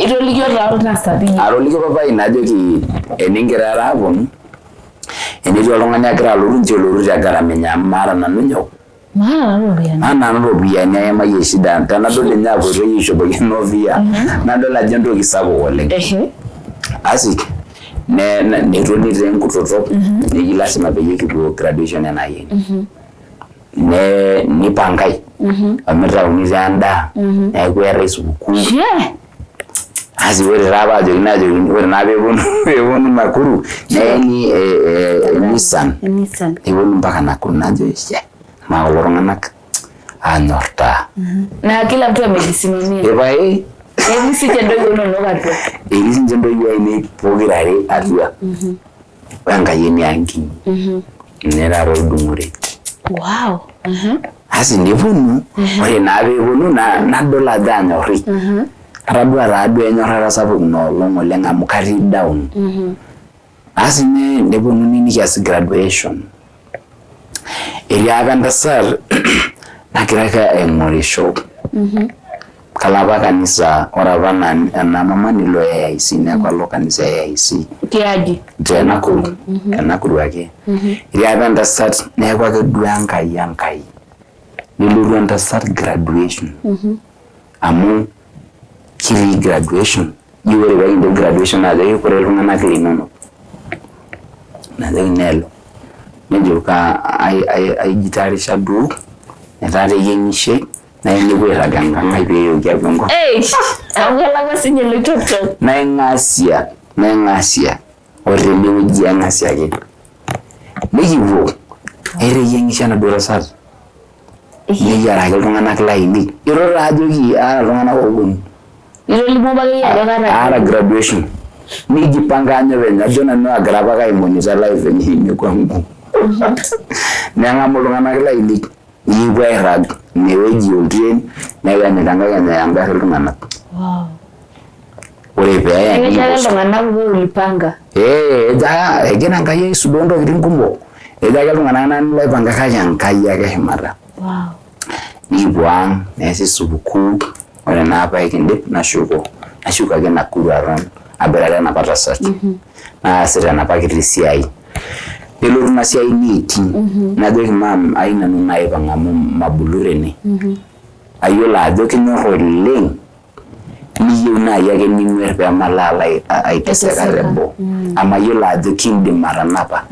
Itolikio taa oltasat inyi. Atolikio papai najoki eningirara aponu enetii oltung'ani agira alotu nchoo elotu te gharama enye amu maata nanu nyoo Maata nanu iropiyiani. Maata nanu iropiyiani aimayie shida tenadol ninye apoitoi aishopoki enopia nadol ajo entoki sapuk oleng. Asi netoni taa enkutoto neji lasima peyie kipuo graduation ena ayieni. Nipangai omitauni taa endaa neeku eetae supukuu. Asi ore taa paajoki naajokini ore naa peeponu peeponu Nakuru neeni Nissan neponu mpaka Nakuru najo shee amaa kulo tung'anak anyortaa. Na kila mtu amejisimamia. Epae. Etii sinche intoiwuo inonok atua. Etii sinche intoiwuo ainei pokirare atua. Wenkayioni ang kinyi. Ninye taata oldung'oret. Wow. Asi neponu ore naa peeponu nadol ajo anyorri. Atadua taaduo enyorrata sapuk ina olong oleng amu katii down. Asi neponuni nikias graduation. Etii apa entasat nagira ake aing'orisho. Kalo apa kanisa, ore apa ena mama nelo AIC, neeku alo kanisa e AIC. Tiaji? Te Nakuru, te Nakuru ake. Etii apa entasat neeku ake duo Enkai Enkai. Nelotu entasat graduation. Amu kitii graduation, ijo ore pee kindip graduation najoki koree iltung'anak linonok. Najoki nelo. Nejo aijitayarisha duo metaa ateyieng'ishe nayieu nepuo airrag enkang ai pee eyooki atua enkop. Eish! Amu kelakwa sinye Loitoktok. Naing'asia, naing'asia ore tenewueji aing'asia ake. Nikipuo, eteyieng'ishe enaduo tasat neyiaraki iltung'anak lainei. Itu taa ajoki aata iltung'anak ooponu. Itolimuo apa akeyie ajo kaata Aata graduation. Nijipanga anye penyo ajo nanu agira apake aimonita life enye ine kwangu. Neng'amu iltung'anak lainei nikipuo airrag inewueji oltren nekeenyu tenkakenya eya engarri iltung'anak. Wow. Ore pee eya Ekejo ake iltung'anak wewe ulipanga. Ee, ejo ake egira Enkai aisudoo ntokitin kumok. Ejo ake iltung'anak nanu laipanga kake Enkai ake shumata. Wow. Nikipuo ang neesi supukuu ore naa pee kindip nashuko nashuko ake Nakuru aton aboitare enapa tasat. Naasita enapa kiti siai. Nelotu ina siai neiting najoki maam ayieu nanu naipang amu mabulu tene. Ayiolo ajo kinyor oleng niyieu naaji ake ning'uer pee malo alo aiteseka teboo amu ayiolo ajo kindim atanapa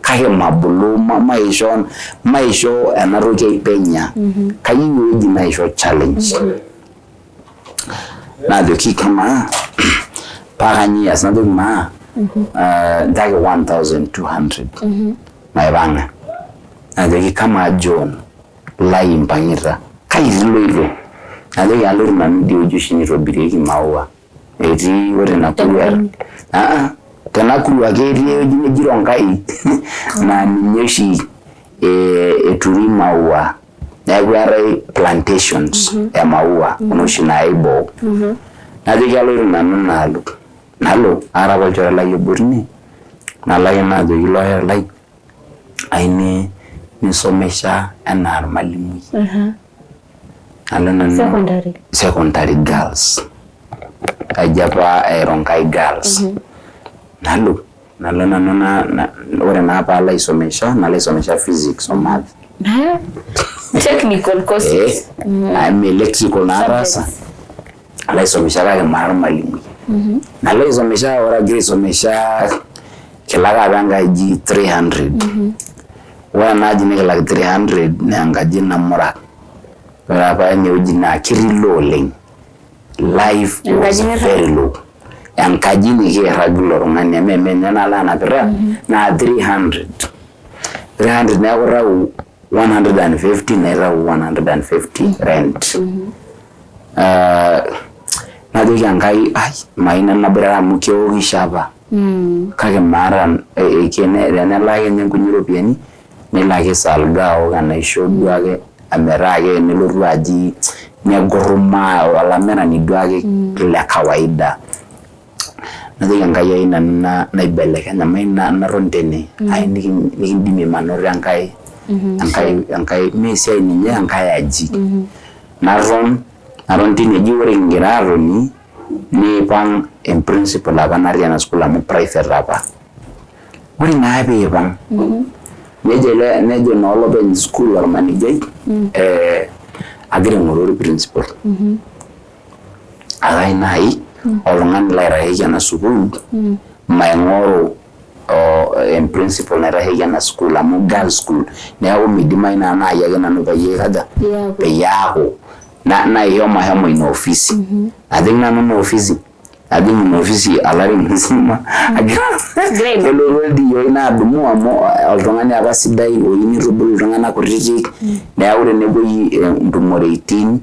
kake mabulu maisho maisho ena toki aipenya kayieu ewueji naisho challenge. Najoki kamaa paa kanyoo ias najoki maa nchooki 1200 maipang'a. Najoki kamaa John lai impang'ita kai iloito? Najoki aloito nanu idie wueji oshi nitobirieki imaua etii ore Nakuru te Nakuru ake etii ewueji neji Rongai naa ninye oshi eturi imaua neeku eetae plantations e maua kuna oshi naayai boo. Najoki aloito nanu inaalo nalo aata apa olchore lai obo tine nalo ake najoki ilo shore lai ayieu nisomesha enaa ormalimui. Nalo nanu Secondary. Secondary girls aji apa Rongai girls. Nalo nalo nanu ore naa paalo aisomesha nalo aisomesha physics o math. Technical courses. I'm electrical naa ataasa. Nalo aisomesha kake mara ormalimui. Nalo aisomesha ore agira aisomesha kilak apa enkaji 300. Ore ena aji nikilak 300 naa enkaji namura. Ore apa inewueji naa ketii low oleng. Life was Enkaji nirrag? very low. Enkaji nikiirrag ilo tung'ani amu eme ninye nalo anapita naa 300. 300 neeku itau 150 naitau 150 rent. Najoki Enkai ai mayieu nanu naboitare amu keokisho apa. Kake maata tenelaki ninye nkuti ropiyiani nelo ake salga aok enaisho duo ake ometaa ake nelotu aji negurruma olamerani duo ake le kawaida. Najoki Enkai ayieu nanu naibelekeny amu ayieu naton tene ayieu nikindimie manoto enkae enkae mee esiai ninye enkae aji. Naton naton tine ji ore kigira atoni neipang emprincipal apa natii ena sukuul amu private apa. Ore naa piipang nejo ele nejo naa olopeny sukuul ormanejai agira aing'oru orprincipal. Akai naaji oltung'ani laitasheki ena sukuul maing'oru emprincipal naitasheki ena sukuul amu girls school neeku midimayu naa naaji ake nanu peyie aikaja peyie aaku naisho mashomo ina ofisi. Ajing nanu ina ofisi ajing ina ofisi olari musima agira kelotu oldiyioi naadumu amu oltung'ani apa sidai oyieu nitubulu iltung'anak kutitik neeku tenepuoi intumoritin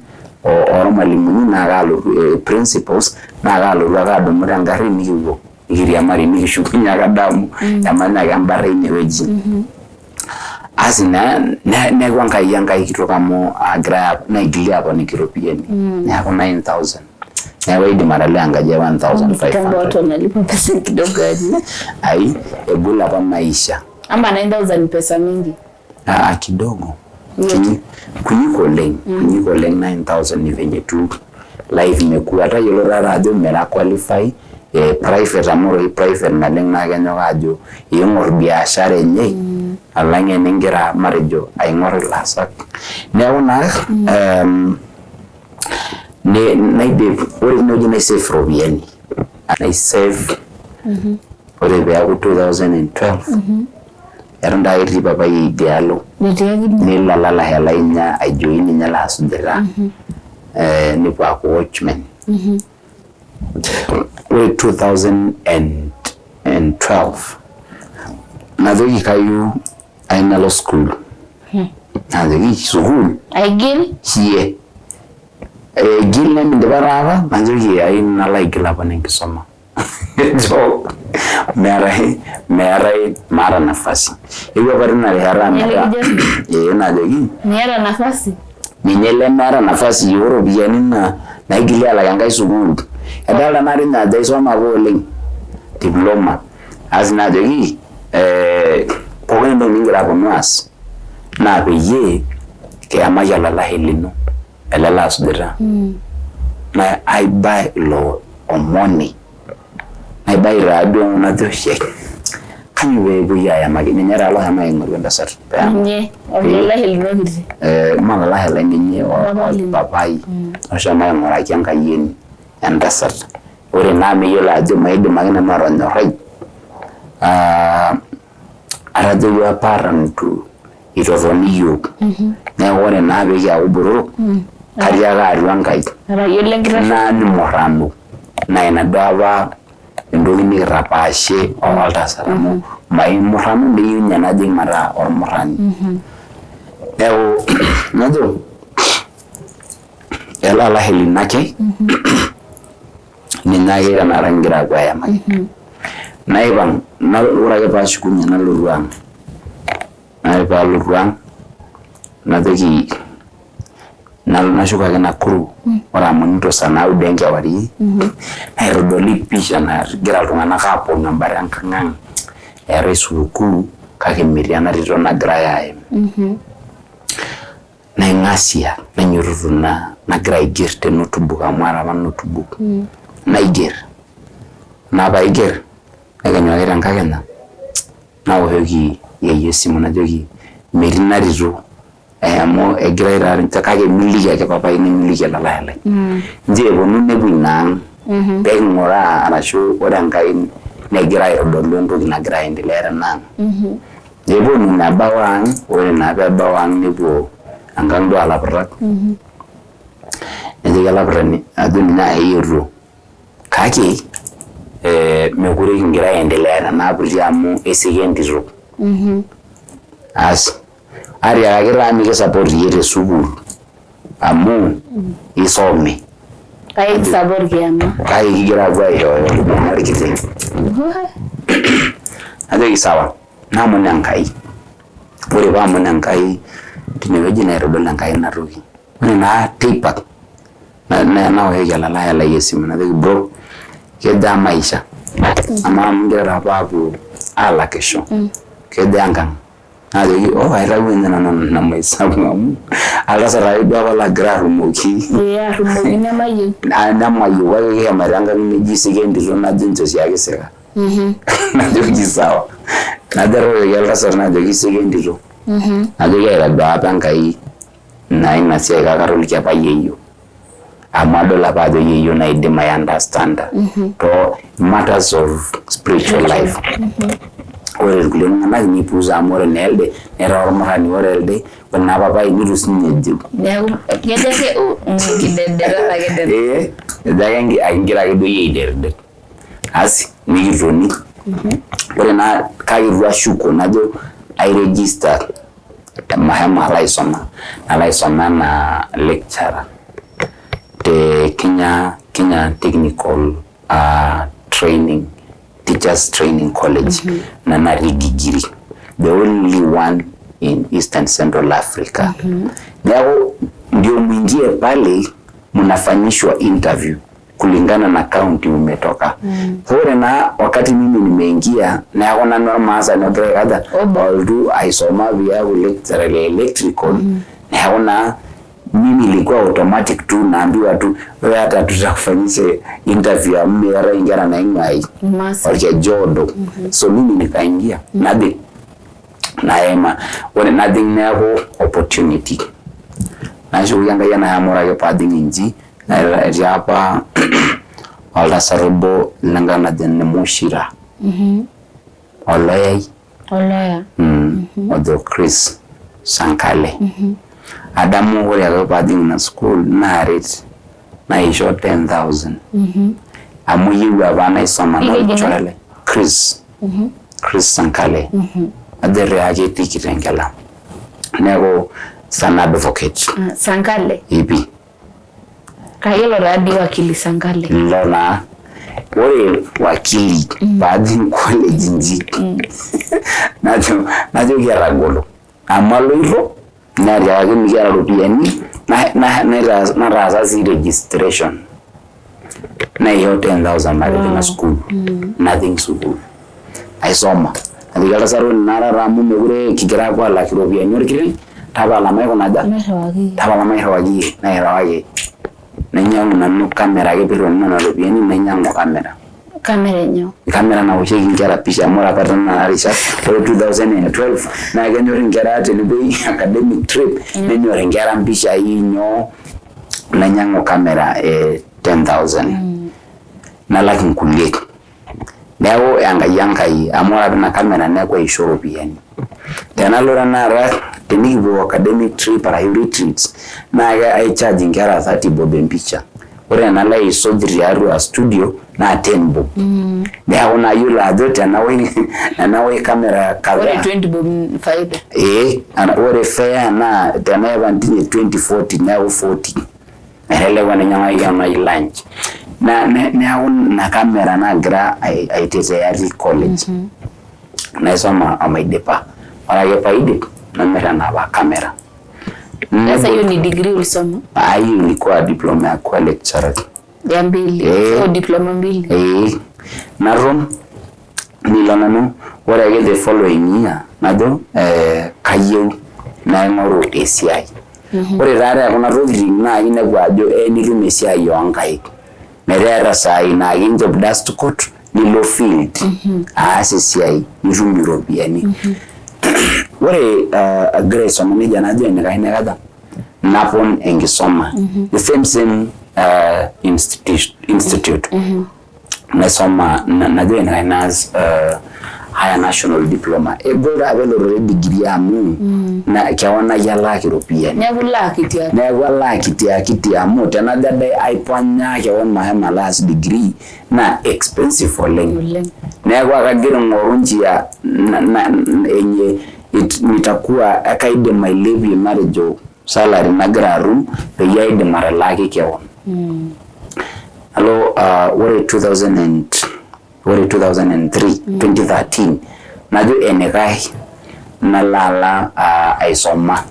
ormalimuni naa kaalotu principals naa kaalotu ake adumu tengarri nikipuo nikiriamari nikishukunye ake adamu emanya ake embata inewueji. Asi neeku Enkai Enkai kitok amu agira naigili aponiki iropiyiani neeku 9000. Neeku aidim atalaa enkaji e Kitambo watu 1500. Wanalipa pesa kidogo aje. Ai, egol apa maisha. Ama 9000 ni pesa mingi? Ah, kidogo. Yote. Kunyik oleng, kunyik oleng 9000. Ni venye tu life imekuwa. Tayiolo taata ajo mera qualify private, amu ore private naleng naa kenyok ajo ing'or biashara enye alang eningira matejo aing'or ilaasak. Neeku naa naidip ore tinewueji naisave iropiyiani, naisave. Ore peeku 2012, eton taa etii papai idialo. Netiakini. Nelo alalashe lai ninye aijoin ninye laasujita, nepuo aaku watchman. Ore 2012 najoki kayieu nalo school, najoki sukuul. Aigil? Hie egil nemindipa taata, najoki ayieu nalo aigil apa enkisuma. Jo meetae maata nafasi. Eewuo apa tina rishata metaa ee najoki. Miata nafasi? Ninye lemeeta nafasi ooropiyiani na naigili alak enkae sukuul. Edolta naa ninye ajo aisoma apa oleng diploma. Asi najoki pookin entoki nikingira aponu aas naa peyie kiyamaki olalashe lino ele laasujita. Na aiba ilo omoni, naibai taaduo, najo shek, kanyoo peepuoi ayamaki ninye taa loshomo aing'oru entasat? Ninye olalashe lino kiti? Maa olalashe lai, ninye. Papa lino. Papai oshomo aing'uraki enkayioni entasat. Ore naa meyiolo ajo maidim ake nanu atonyorrai. Atejo apa eton itu itotoni iyiok, neeku ore naa peekiaku botorok, katii ake atua Enkai. Atayiolo enkitashoto. Naa nimurranu naa ina duo apa entoki nikitapaashie oltasat, amu maimurranu neyieu ninye najing mataa ormurrani. Neeku najo ele alashe lino ake, ninye ake tenakata kigira aapuo ayamaki. Naipang, ore ake paashukunye nalotu ang', ore paalotu ang' najoki nashuko ake Nakuru. Ore amu nito saa naudo enkewarie, naitodoli pisha nagira iltung'anak aaponu embata enkang' ang', eetae supukuu kake metii ena tito nagirai aayim. Naing'asia, nainyototo nagira aiger te notebook, amu aata apa notebook. Naiger naa paiger, nekenyu ake tenkakenya naoshoki yeyio esimu, najoki metii ina tito amu egirai taa, kake miliki ake papai, nimiliki olalashe lai, nchoo eponu nepuo ina ang' peking'uraa, arashu ore Enkai negira aitodolu entoki nagira aendelea tena ang'. Neponu nebau ang'. Ore naa peebau ang', nepuo enkang' duo alaputak, nejoki olaputani ajo ninye aetuo, kake mekure kingira aendelea tena aputi amu esika entito. Asi atiakaki taa mikisupport iyie te sukuul amu isome. Kake kisupport kiama. Kake kigira apuo aishooyo olbene orkiti. Najoki sawa, naomon Enkai. Ore paamon Enkai tinewueji, naitodol Enkai ina toki. Ore naa teipa naoshoki olalashe lai esimu, najoki, bro, kejaa maisha? Amaa amu kigira apa apuo alakisho, kejaa enkang'? Najoki, oh, aitawuo ninye nanu nena mahesabu amu oltasat ake duo apa lagira arrumoki. Ee, arrumoki nemayieu. Nemayieu, kake kishomoita enkang' neji isika entito, najo nchoo siake isika. Najoki sawa. Najo airoroki oltasat, najoki isika entito. Najoki aitadua apa Enkai naa ina siai, kake atoliki apa yeyio amu adol apa ajo yeyio naidim ai understand to matters of spiritual life. Ore irkulie tung'anak nipuuza, amu ore naa elde netaa ormurrani, ore elde, ore naa papai nitu sinye ejo. Neeku kejo ake nkidederat ake den. Ee, ejo ake ingira ake duo iyie aiderder. Asi nikitoni. Ore naa kake itu ashuko, najo airegister mashomo alo aisoma, nalo aisoma enaa lecturer te Kenya Technical Training Teachers Training College na natii Gigiri, the only one in Eastern Central Africa. Neeku ndio mwingie pale mnafanyishwa interview. Kulingana na county umetoka. So ore naa wakati mimi nimeingia, neeku nanu ormaasani ogira aikaja olotu aisoma piaku lecturer le electrical. Neeku naa mimi ilikuwa automatic tu, naambiwa tu, wewe hata tutakufanyisha interview amu meetae inkera naing'ua ai Maasai. Orkeju oodo. So mimi nikaingia, najing naima, ore najing neeku opportunity. Nashukoki Enkai enashe amu ore ake paajing inji etii apa oltasat obo lenkang najo ene Mushira, oloyai. Oloya. Ojo Chris Sankale. Adamu ore ake paajing ina sukuul naaret naisho 10,000 amu iyieu apa naisoma. Ikeji Nolchore lai Chris, Chris Sankale, ajo irriwaki etii Kitengela, neeku san advocate. Ah, Sankale. Ipi. Kayiolo taadii wakili Sankale. Ilo naa ore wakili paajing college inji najo najoki etagolo amu aloito netiakaki mikiata iropiyiani nataasa sii registration naisho 10,000 matijing'a sukuul. Najing sukuul aisoma, ajoki oltasat ore naa taata amu mekure kigira aapuo alak iropiyiani orkiteng, tapala maikuna aja? Mairriwaki. Tapala mairriwaki iyie. Nairriwaki, nainyiang'u nanu camera ake piirriuni nena ropiyiani, nainyiang'u camera. Camera enyoo? Camera nawoshieki inkera pisha, amu ore apa tena rishat, ore 2012, naa kenyorr inkera tenepuoi academic trip, nenyorr inkera impishai nyoo. Nainyiang'u camera e 10,000, nalak inkulie. Neeku Enkai Enkai amu ore apa ina camera neeku aisho iropiyiani tenalo tenakata tenikipuo academic trip arashu retreats, naa aicharge inkera 30 bob empicha. Ore tenalo aisuj tiatua studio naa 10 bob. Neeku naa yiolo ajo tenawosh camera Ore kadhaa 20 bob faida. Ee, ore fare naa tenaipang tine 2040, neeku 40 elelek enainyang'aki kewon ai lunch. Neeku ina camera nagira aitetea atii college naisoma omaidipa. Ore ake paidip namir enapa camera. Sasa hiyo ni degree ulisoma? Ah, hiyo ilikuwa diploma ya kuwa lecturer. Ya mbili. Eh. So diploma mbili. Ee, naton nilo nanu ore ake the following year najo kayieu naing'oru esiai. Ore taa te kuna tokitin naa inepu ajo nitum esiai oonkaik metaa eeta isaai naa kinchop dust coat nilo field aas esiai nitum iropiyiani. Ore agira aisoma nejia najo enikash naikaja napon enkisoma the same institute naisoma najo enikash naas higher national diploma. Egol taa pelotore degree amu na kewon nai alaaki iropiyiani. Neeku ilaa kiti ake. Neeku alaa akiti akiti amu tenajo ade aiponya kewon mashomo alo aas degree naa expensive oleng. Oleng. Neeku akagira aing'oru njia enye nitakuwa kaidim ailepie matejo salary nagira atum peyie aidim atalaaki kewon. Alo ore 2000 and ore 2003 2013 najo enikash nalo ala aisoma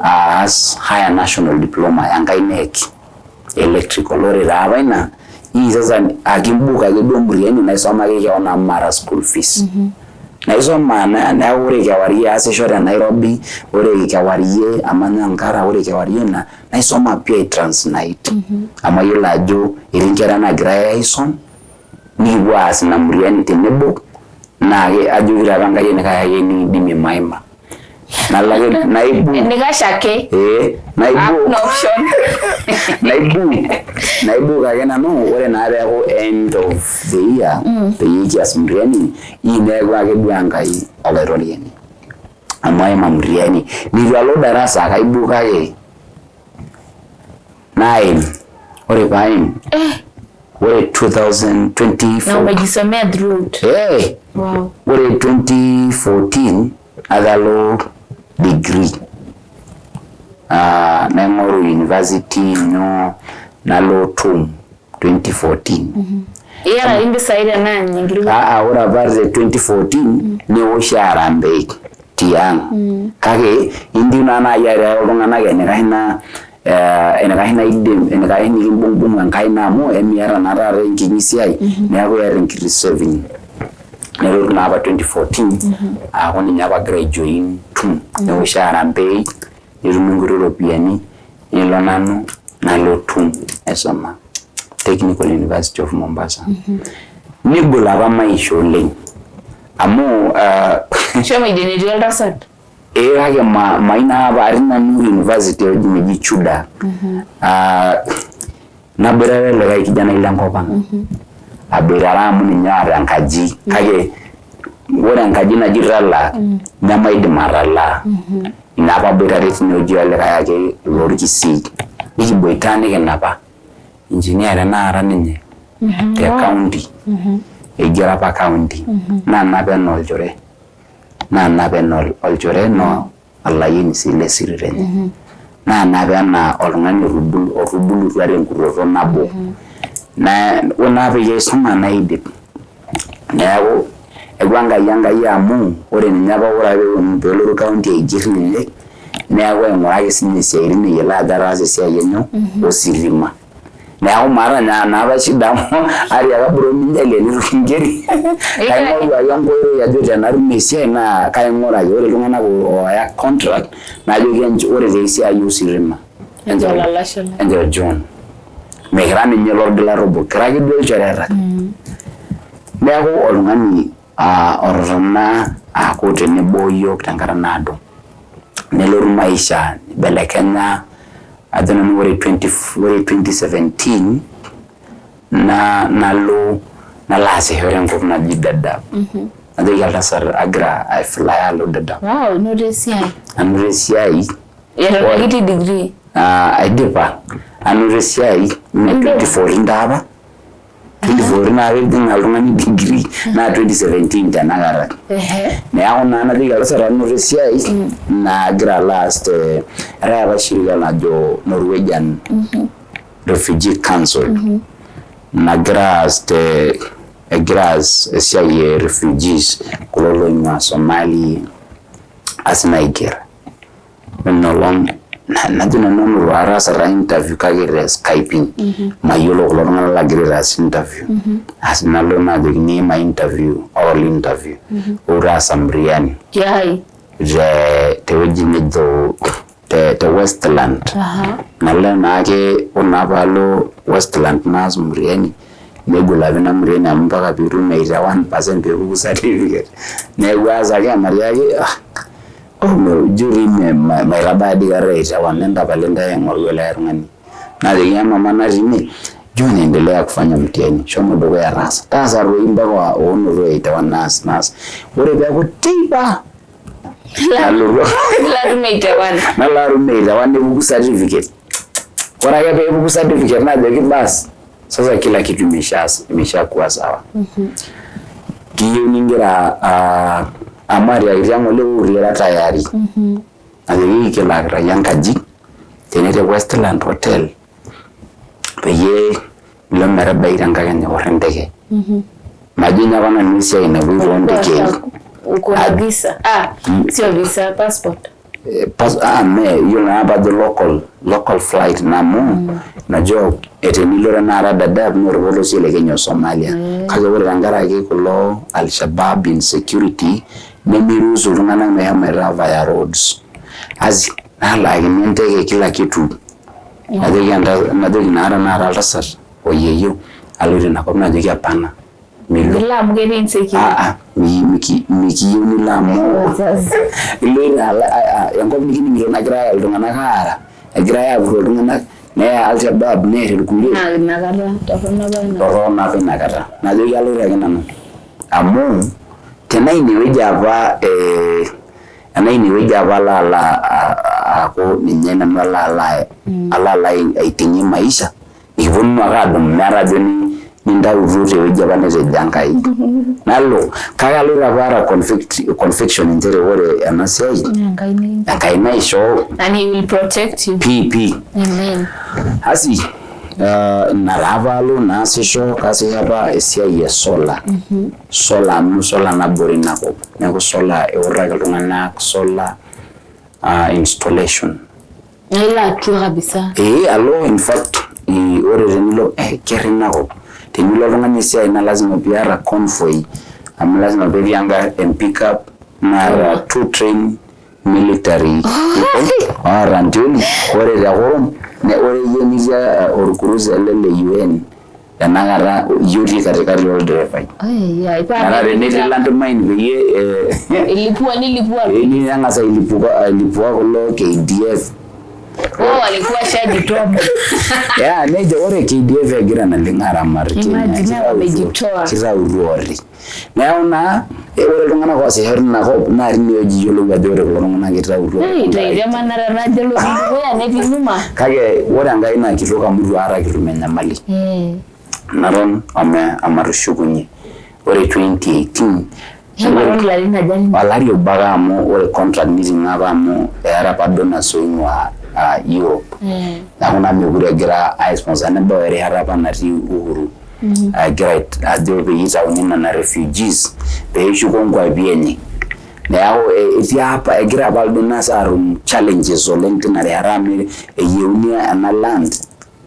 aas higher national diploma enkae KNEC electrical. Ore taa apa ina hii sasa akibuk ake duo mtihani naisoma ake kewon amu maata school fees. Naisoma neeku ore kewarie aasisho te Nairobi, ore kewarie amanya Ngara, ore kewarie ina naisoma pii ai transnight amu ayiolo ajo etii inkera naagirai aisom nikipuo aas ina mtihani tenebo, naa ajoki taata Enkai enikash ake nikindimie maima. Nalo ake naibook. Enikash ake. Ee, naibook. Hakuna option. Naibook ake nanu. Ore naa peeku end of the year peyie kias mtihani ii, neeku ake duo Enkai olaitoriani amu aima mtihani nitu alo darasa, kaibook ake naim. Ore paaim ore 2024 Na umejisomea throughout. Eh. Ore 2014 atalo degree, naing'oru university nyoo, nalo TUM 2014. Iyata ake impisai tenaa enkiti. Aa, ore apa te 2014 neoshi harambee tiang, kake indim naa naaji atiaki iltung'anak enikash naa Enikash naidim enikash nikimbung'bung enkaina amu emiata naa taata enkinyi siai, neeku iyata enkiti saving. Nelotu naa apa 2014 aaku ninye apa agira aijoin TUM, neoshi harambee, netumi nkuti ropiyiani, nelo nanu nalo TUM aisoma, Technical University of Mombasa. Negol apa maisha oleng amu Shomo idie netii oltasat. Ee, kake mayieu naa apa atii nanu university ewueji neji Chuda. Naboitare likae kijanai lenkop ang. Aboitare amu ninye oota enkaji, kake ore enkaji naji talaa nemaidim atalaa. Ina apa aboitare tinewueji olikae ake lorkisii. Nikiboita nikinapa. Engineer tenakata ninye te county. Eigero apa county. Nanap enaa olchore. Nanap enaa olchore naa olayioni sii le siri enye. Nanap enaa oltung'ani otubulutua tenkutoto nabo. Ore naa peyie aisuma naidip. Neeku eeku Enkai Enkai amu ore ninye apa ore ake peelotu county aigerr ninye neeku aing'uraki sinye isiaitin eyiolo ajo ataasa esiai enyoo ositima. Neeku maata naa apa shida amu atiaka bro minjalie nitu kingeri, kaing'oru ake enkoitoi ajo tenatum esiai naa kaing'uraki. Ore iltung'anak ooya contract najoki ore taa esiai ositima enchoo John. Mikira ninye lorgilata obo, kira ake duo ilchoreta. Neeku oltung'ani ototona aaku tenebo iyiok tenkata naado. Nelotu maisha nibelekenya, ajo nanu ore 2017 nalo nalo aasisho tenkop naji Dadaab. Najoki oltasat agira aifly alo Dadaab. Wow, inoto esiai. Anoto esiai. Eton ake itii degree? Aidipa. Anoto esiai 2014 taa apa. 2014 naa kejing oltung'ani degree naa 2017 tenakata. Neeku naa najoki oltasat anoto esiai nagira alo aas te eetae apa shirika najo Norwegian Refugee Council nagira aas te egira aas esiai e refugees kulo loing'ua Somali asi naiger. Ore ina olong najo nanu anoto ataasa taa interview kake te skyping, mayiolo kulo tung'anak lagira aitaas interview. Asi nalo naajokini iima interview, oral interview ou taasa mtihani Tiai. Te tewueji nejo te Westland. Nalo naake, ore naa paalo Westland naas mtihani, negol apa ina mtihani amu mpaka piitum 81% peepuku certificate. Neeku aas ake ematiaki ah, ijo dii maitabaya dii kata 81, entapal intae aing'oru likae tung'ani. Najoki emama natii ine, John endelea kufanya mtihani, shomo dukuya taasa. Taasa toi mpaka oonoto 81, naas naas. Ore peeku teipa nalotu Nilo atum 81. Nalo atum 81, nepuku certificate. Ore ake peepuku certificate najoki bas, sasa kila kitu imeshakuwa sawa. Kiyieu ningira amu atiakitia ng'ole ira tayari. Najoki kilakita iyie enkaji tene te Westland Hotel peyie ilo metabai tenkakenya or enteke. Majo ninye apa nanu esiai napuoi toontekei. Uko na visa? Ah, sio visa, passport. Me yiolo naa pajo local flight na amu najua tenilo tenakata Dadaab naa orpolosie le Kenya o Somalia. Kake ore tenkaraki kulo Al-Shabaab insecurity nemiruhusu iltung'anak meshomoita via roads. Asi nalaakini enteke kila kitu. Najoki naa tenakata oltasat oyieyio aloito inakop, najoki hapana. Milo. Nilo amu ketii insecurity. Ah, ah, mikiyieu nilo amu iloito enkop nikining'ito nagira iltung'anak aara, egirai aapuroo iltung'anak, neya Al-Shabaab neer irkulie. Naa inakata torrono apa ina. Torrono apa inakata. Najoki aloito ake nanu. Amu tenaa inewueji apa tenaa inewueji apa alo alo aaku ninye nanu alo alo aiting'ie maisha, nikiponunu ake adumu meeta ajo nintautuo tewueji apa netejo Enkai. Nalo, kake aloito apa aata conviction nchere ore ena siai Enkai nikincho. Enkai naishoo. And he will protect you. Pii pii. Amen. Asi ina taa apa alo naasisho, kaasisho apa esiai e solar. Solar amu solar nabore ina kop. Neeku solar eutaki iltung'anak solar installation. Na ilo atua kabisa. Ee alo in fact ore tenilo kerr ina kop tenilo oltung'ani esiai naa lazima piata convoy amu lazima petii engarri em pickup naata two train military people oota ntioli ore te kurum ore iyie nitii orcruiser ele le UN tenakata iyie otii katikati olderefai metaa tenetii landmine peyie Ilipua nilipua. Neng'as ailipua kulo KDF. Wao walikuwa washajitoa. Yeah, nejo ore KDF egira naleng aramat Kenya. Imagine wamejitoa. Kitautuo oti. Neeku naa ore iltung'anak oosisho tina kop naa tinewueji iyiolou ajo ore kulo tung'anak kitautuo. Itemanara najo lotii dukuya netii nyuma. Kake ore Enkai naa kitok amu itu aikata kitum enyamali. Naton omatushukunye. Ore 2018 Shomo ilarin aja olari obo ake amu ore contract niting'o apa amu eeta apa donors oing'ua Europe. Neeku naa mekure egira aisponsor nebau erishata apa natii Uhuru egira ajo peyie itauni nena refugees pee eshuko nkuapi enye. Neeku etii apa egira apa donors aatum challenges oleng tina rishata amu eyieuni ena land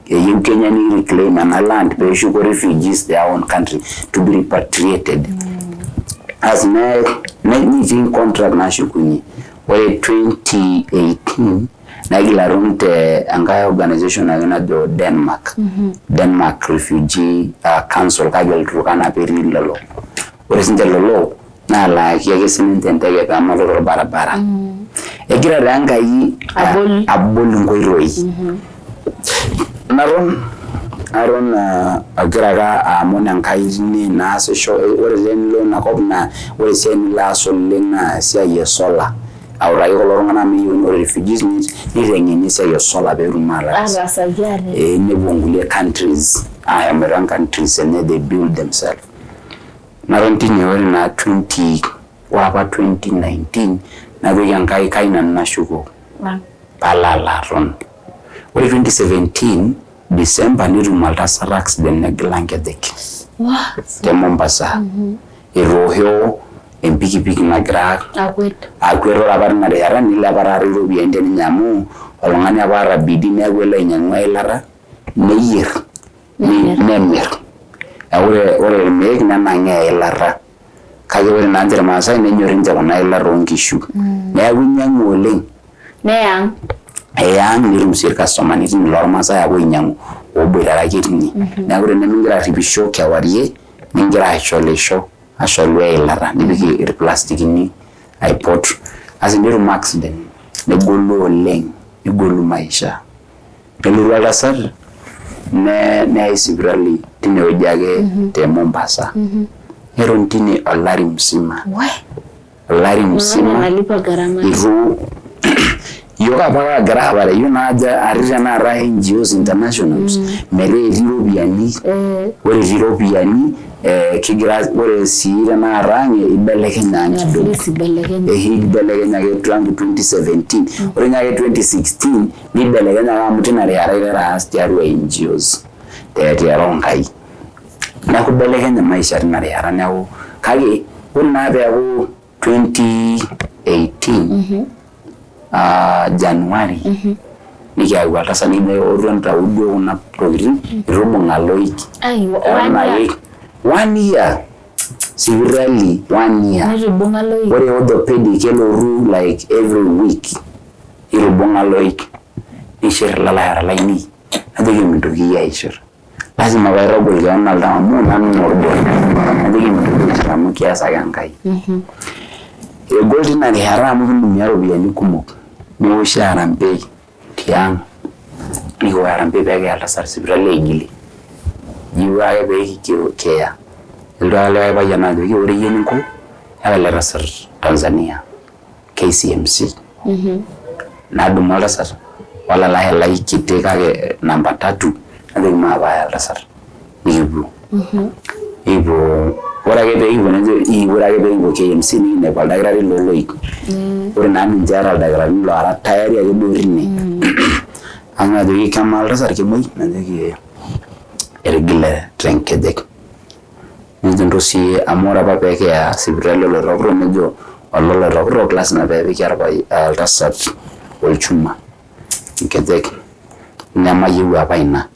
eyieu Kenya ni reclaim ena land pee eshuko refugees their own country to be repatriated. As nitii contract nashukunye. Ore 2018 naigil atum te enkae organization ake najo Denmark. Denmark Refugee Council kake Ilturkana apa etii lelo. Ore sinche lelo naa laaki ake sininche enteke pemalo torbaribara. Egira taa Enkai Abol. Abol inkoitoi. Naton aton agira ake aamon Enkai tine naasisho. Ore tenilo inakop naa ore esiai nilo aas oleng naa esiai e solar. Autaki kulo tung'anak amu eyieuni ore refugees niteng'eni esiai e solar peetum ataas. Ataasaki ate. Nepuo nkulie countries ashomoita countries enye they build themselves. Naton tine ore naa 20 ore apa 2019 najoki Enkai kai nanu nashuko paalo alo aton. Ore 2017 December netum oltasat accident negila nkejek te Mombasa. Etoosho empikipiki nagira Akwet. Akwet. Ore apa tina rishata nilepa taata iropiyiani teninye amu oltung'ani apa oota bidii neeku elo ainyang'u eilata neyier nemir. Neeku ore irmeek nenang'aa eilata. Kake ore naa ninche irmaasai nenyor ninche kuna ilat oonkishu. Neeku inyang'u oleng. Neya ang'. Eya ang' netum sii irkastomani tine lormaasai ake oinyang'u oboitare ake tine. Neeku tenimigira arripisho kewarie nigira asholisho asholu eilata nipik irplastikini aiput asi netum accident negolu oleng negolu maisha. Nelotu oltasat neyai sipitali tinewueji ake te Mombasa. Neton tine olari musima. Olari musima nalipa gharama. Itu iyiok apa kaagira aapare iyiok naa ajo atii tenakata NGOs internationals metaa etii iropiyiani. Ore etii iropiyiani kigira ore sii tenakata ang ibelekenya ang kidogo. At least ibelekenye. Ibelekenya ake tangu 2017. Ore ninye ake 2016 nibelekenya ake amu tina rishata aiteru aas tiatua NGOs tiatua Enkai. Neeku ibelekenye maisha tina rishata neeku kake ore naa peeku 2018 January nikiyau oltasat nikijo ootu entau duo kuna tokitin itu ibung'a iloik. Ai, Eton one year. ake one year sipitali one year. Neitu ibung'a iloik. Ore orthopedic kelotu like every week itu ibung'a iloik nishir ilalashera lainei najoki mintoki iyie aishir. Lazima paitagol keon oltau amu nanu naa orbor. Najoki mintoki aishir amu keas ake Enkai. Egol tina rishata amu kintumia iropiyiani kumok neoshi harambee tiang' nikiwosh harambee pee kiya oltasat sipitali aigilie. Eji ore ake pee kiya nelotu ake likae payian ajoki ore iyie eninko yawa ele tasat Tanzania KCMC. Nadumu oltasat olalashe lai kiti kake namba tatu najoki maape aaya oltasat nikipuo. Nikipuo ore ake pee kipuo nejo ore ake pee kipuo KMC nikinepu oldakitari looloik. Ore naa ninche eeta ildakitarini loora tayari ake duo tine. Najoki kamaa oltasat kemuoi? Najoki ee etigile tenkejek. Nejo ntosii amu ore apa pee kiya sipitali oloitokitok nejo ololoitokitok lazima pee epiki oltasat olchuma. Nkejek nemayieu apa ina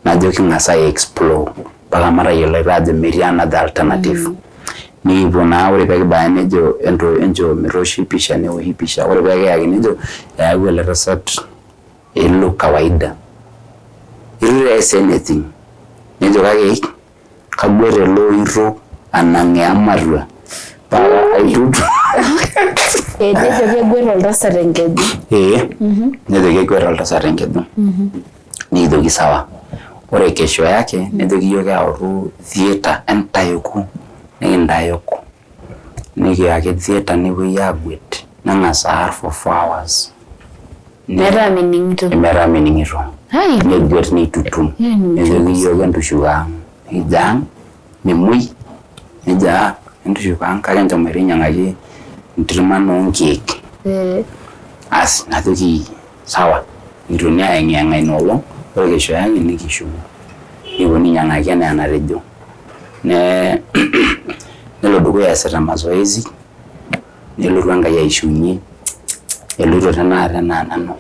najo king'as ai explore mpaka matayiolo ajo metii another alternative. Nikipuo naa, ore pee kibaya nejo enchoo metooshi pisha, neoshi pisha. Ore pee kiyaki nejo eyawua ele tasat elo kawaida, itu ees anything. Nejo kake kaguet ele oito anang'aa ematua paa aitutu. Nejo keguet oltasat enkeju. Ee, nejo keguet oltasat enkeju. Nikijoki sawa. Ore kesho yake nejoki iyiok eyautu theatre entayuku, nikintayuku, nikiyaki theatre, nepuoi aguet, neng'as aar for 4 hours. Metaa mening'ito. Metaa mening'ito. Neguet neitutum. Nejoki iyiok entushuko ang'. Nikijo ang' memuoi, nejo aa entushuko ang' kake enchomoita inyiang'aki entirman oonkeek. Asi najoki sawa, nikitoni ayeng'iyeng'a ina olong', ore kesho yake nikishuko nikiponu ainyiang'aki enaa enatejo. Nelo dukuya eesita mazoezi, nelotu Enkai aishiunye eloito tenakata enaa nanu.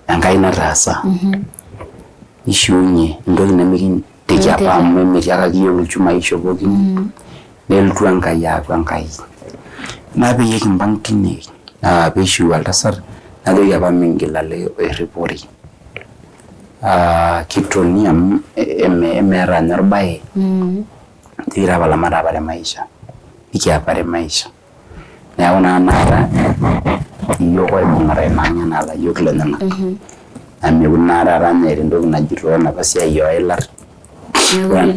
Enkai nataasa, nishiunye entoki nemikinteki apa amu emetiakaki iyiok ilchumai ishopokini, nelotu Enkai aaku Enkai. Naa peyie kimpang' tine peishiu oltasat, najoki apa miingil alo erripore. Kitoni amu emeeta ninye orbae, najoki tapala mataapare maisha, nikiapare maisha. Neeku naa tenakata iyiok oibung'ita ina ang' enaa ilayiok lenyenak. Amu meekure naa taata ninye eeta entoki najito enapa siai oo ilat, ore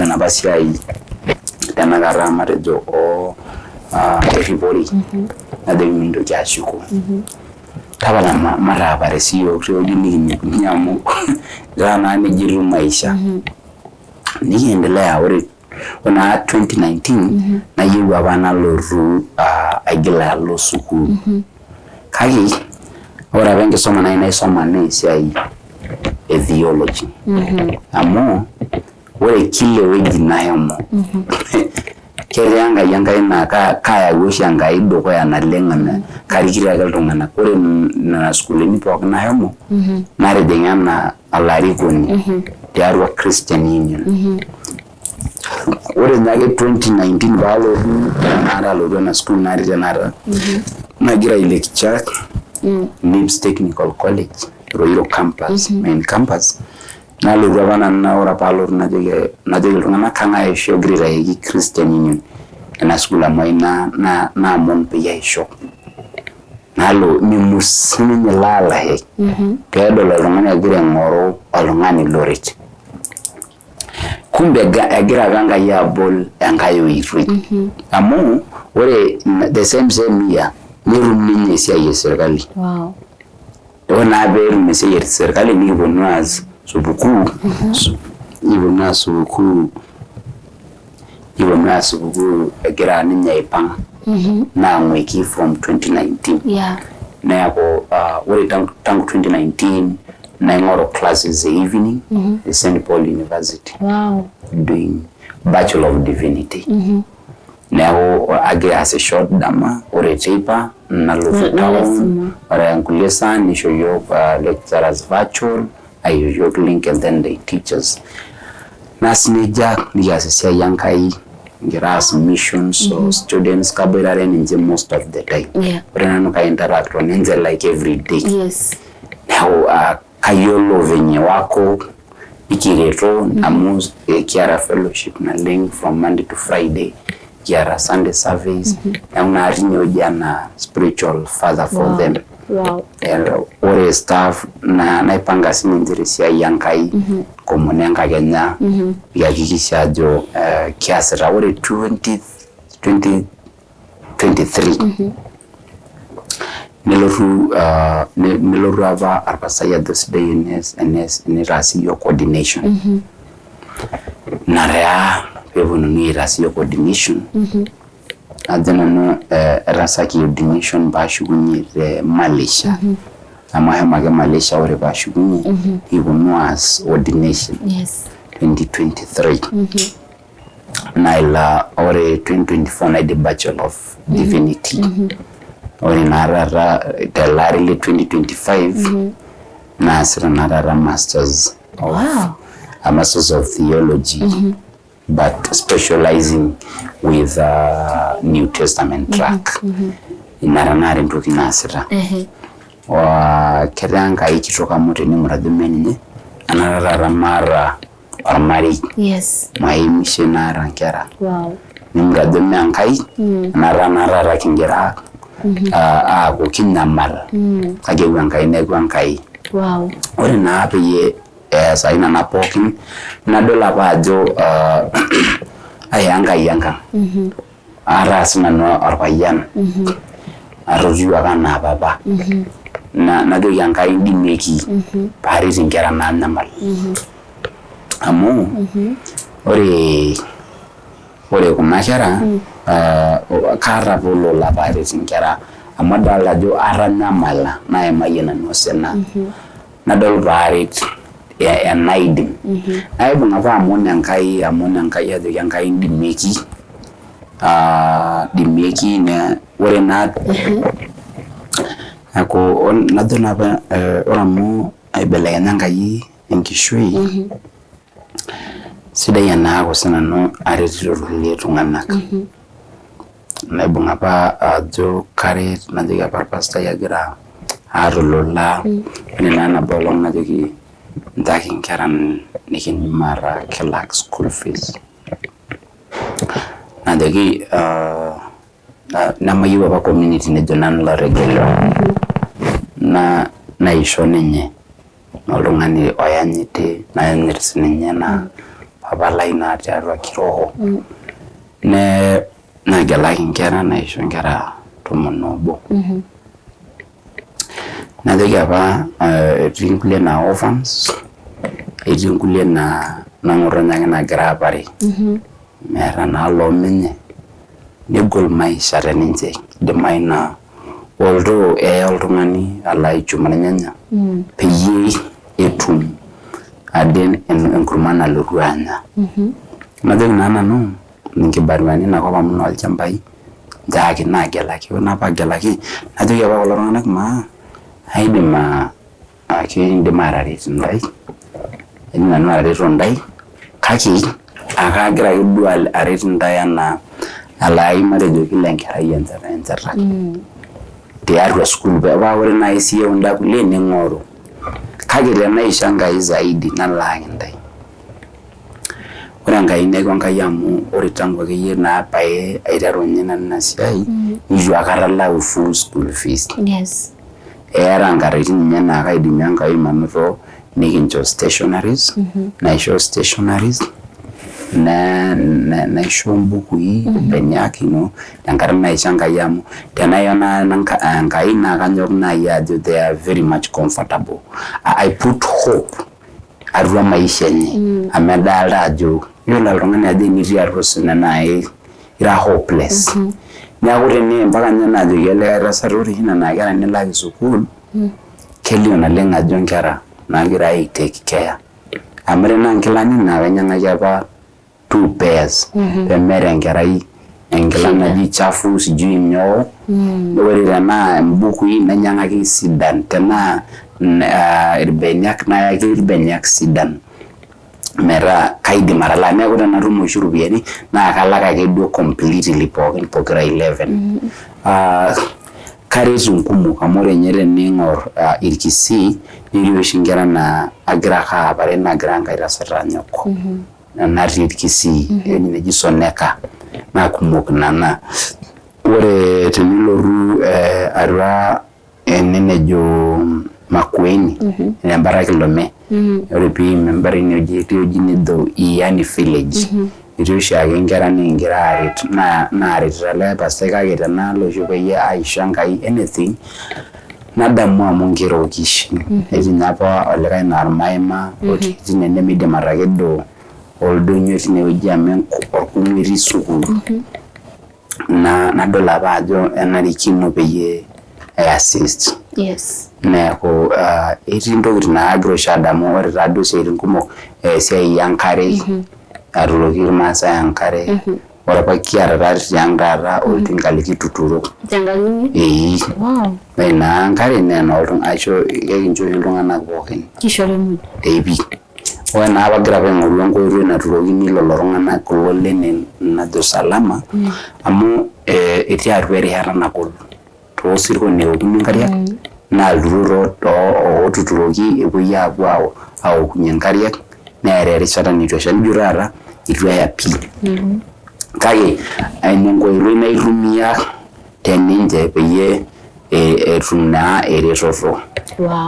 enapa siai tenakata matejo oo erripore najoki mintoki ashuko. Tapala mataapare siyiok tewueji nikinepunye amu etaa naa nejia etiu maisha. Nikiendelea. Ore naa 2019 nayieu apa nalotu aigil alo sukuul. Kake ore apa enkisuma nayieu naisoma naa esiai e theology. Amu ore kila ewueji nashomo ketii Enkai enkaina kaayau oshi Enkai dukuya naleng' amu karikito ake iltung'anak. Ore nena sukuulini pookin nashomo natijing'a enaa olarikoni tiatua Christian Union. Ore ninye ake 2019 paalotu tenakata alotu ena sukuul natii tenakata nagira ai lecture, NIBS Technical College, Ruiru campus, main campus, nalotu apa nanu naa ore paalotu najoki iltung'anak kang'ae oshi ogira aitasheki Christian Union ena sukuul amu ayieu naamon peyie aisho. Nalo mimus ninye laalashe peedol oltung'ani ogira aing'oru oltung'ani loret. Kumbe egira apa Enkai abol enkae oitoi. Amu ore the same same year netum ninye esiai e serkali. Ore naa peetum esiai e serkali nikiponu aas supukuu, nikiponu aas supukuu, nikiponu aas supukuu egira ninye aipang' naang'uiki from 2019. Neeku ore tangu 2019 naing'oru classes e evening e St Paul University doing Bachelor of Divinity. Neeku agira aasisho dama, ore teipa nalotu town, ore nkulie saan nisho yiok lecturers virtual, aisho yiok link and then they teach us. Naas nejia nikias esiai Enkai kigira aas missions o students, kaboitare ninche most of the time. Ore nanu ka interact o ninche like every day. Neeku kayiolo venye wako, nikireto amu kiata fellowship naleng from Monday to Friday, kiata Sunday service, neeku naa tinewueji anaa spiritual father for them. Ore staff na naipanga sininche tesiai Enkai nkomono enkakenya, nikihakikisha ajo kiasita. Ore 2023 nelotu apa orpasai ajo sidai enitaasi iyiok coordination. Nataa peeponunui aitaas iyiok coordination, ajo nanu etaasaki ordination paashukunye te Malaysia. Amu ashomo ake Malaysia, ore paashukunye nikiponu aas ordination 2023. Naila ore 2024 naidip Bachelor of Divinity. Ore naa taata tele ari le 2025 naasita naa taata masters of a masters of theology, but specializing with New Testament track. Ina tenakata entoki naasita. Ketaa Enkai kitok amu tening'or ajo mee ninye anaata taata maata ormarei, maimishe naata nkera. Ning'or ajo mee Enkai anaata naa taata kingira aaku kinyamal, kake eewuo Enkai neeku Enkai. Ore naa peyie eesayu nena pookin nadol apa ajo ayaa Enkai enkang. Ataa sinanu orpayian, atotiwuaki anaa papa. Najoki Enkai ndimieki paaret inkera naanyamal. Amu ore kuna kera kaata apa olola paaret inkera amu adolta ajo atanyamala naimayie nanu osina. Nadol paaret enaidim. Naibung apa aomon Enkai, aomon Enkai ajoki Enkai ndimieki, ndimieki ore naa neeku najo naa apa ore amu aibelekenya Enkai enkishui, sidai enaaku sinanu aretito irkulie tung'anak. Naibung apa ajo karet, najoki apa orpastai agira aata olola, ore naa nabo olong najoki ntaki inkera nikindim ataa kelak school fees. Najoki nemayieu apa community nejo nanu lotegelua, naisho ninye oltung'ani oyanyiti nayanyit sininye naa papa lai naa tiatua kiroho. Nagelaki inkera naisho inkera 11. Najoki apa etii nkulie naa orphans, etii nkulie naa nong'otonye ake nagira apare. Meeta naa loomenye, negol maisha teninche. Idimayu naa oltoo eya oltung'ani alo aichum irnyanya peyie etum ade enkurma nalotu anya. Najoki naa nanu inkibaruani inakop amu inoolchambai nchaaki naagelaki. Ore naa paagelaki najoki apa kulo tung'anak maa aidim akindim ataret intae, aidim nanu atareto intae kake akagira ake duo aret intae anaa alaaki matejo kila enkerai enchata enchata tiatua sukuul paa ore naaji siiyie kunda kulie ning'oru. Kake tenaisho Enkai zaidi nalaaki intae. Ore Enkai neeku Enkai amu ore tangu akeyie naa pee aiteru ninye nanu ina siai neitu aikata alau full school fees. Eeta nkatitin ninye naa kaidimie Enkai manoto nikincho stationaries, naisho stationaries, naisho mbukui irbeniak tenkata naisho Enkai amu tenaisho Enkai naa kanyok naaji ajo they are very much comfortable. I put hope atua maisha enye amu adolta ajo yiolo oltung'ani ajo enitii atua osina naa ira hopeless. Neeku tene mpaka ninye naajoki olikae tasat ore oshi nena kera nilak sukuul kelio naleng ajo nkera naagira ai take care. Amu tenaa nkilani naa kainyang'aki apa two pairs pemeeta enkerai enkila naji chafu sijui nyoo. Ore tenaa imbukui nainyang'aki sidan, tenaa irbeniak nayaki irbeniak sidan metaa kaidim atalaa. Neeku tenatum oshi iropiyiani naa kalak ake duo completely pookin pokira 11. Karet inkumok amu ore ninye tening'or irkisii netii oshi inkera naa agira ake aapare nagira nkae tasat anyok natii irkisii ewueji neji Soneka naa kumok nena. Ore tenilotu atua ene nejo Makueni embata e Kilome, ore piim embata inewueji etii ewueji nejo Iyani village etii oshiake inkera nikingira aaret naaretito ele pastai kake tenalo oshi peyie aisho Enkai anything nadamu amu inkera okishin. Etii ninye apa olikae naa ormaima otii tine nemeidim atakedo oldonyio tinewueji amu orkung'u etii sukuul. Nadol apa ajo enarikino peyie ai assist. Neeku etii intokitin naa kagira oshi adamu ore taaduo isiaitin kumok esiai enkare aturoki irmaasai enkare. Ore apa kiata taatoi tiang' taata oltinka likituturo. Tenkang inyi? Ee. Wow. Ore naa enkare naa enooltung'anak ashu ekincho oshi iltung'anak pookin. Kishori muj? Ee pii. Ore naa apa agira apa aing'oru enkoitoi naturokini lelo tung'anak kulo lene najo salama amu etii atua erishata nagol too sirkon eokuni nkariak naa ilturot ootuturoki epuoi aapuo aokunye nkariak neeta erishata neitu esha nijo taata eitu eya pii. Kake ina enkoitoi naitumia teninche peyie etum naa eretoto.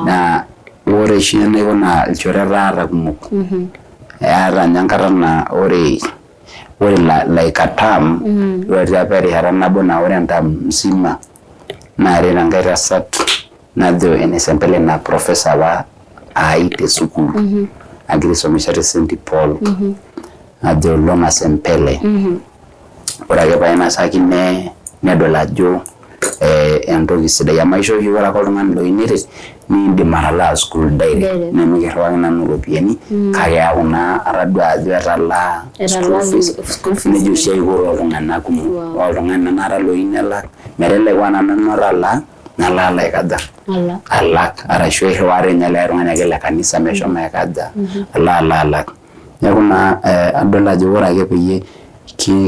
Naa ore oshi enaiko naa ilchoreta aata kumok. Eeta ninye enkata naa ore ore like a term ore apa erishata nabo naa ore enterm mzima naaret enkae tasat najo ene Sempele naa professor apa ai te sukuul agira aisumisha te St Paul najo Lona Sempele. Ore ake painasaki nedol ajo entoki sidai amu aisho oshi ore ake oltung'ani loyieu neret niindim atalaa school direct nemikirriwaki nanu iropiyiani kake eeku naa atadua ajo etalaa school fees nejia oshi aiko tooltung'anak kumok. Ore oltung'ani tenakata loyieu nelak meteleku aa nanu otalaa nalo alo aikaja alak arashu airriwaa dii ninye likae tung'ani ake le kanisa meshomo aikaja alo alo alak. Neeku naa adol ajo ore ake peyie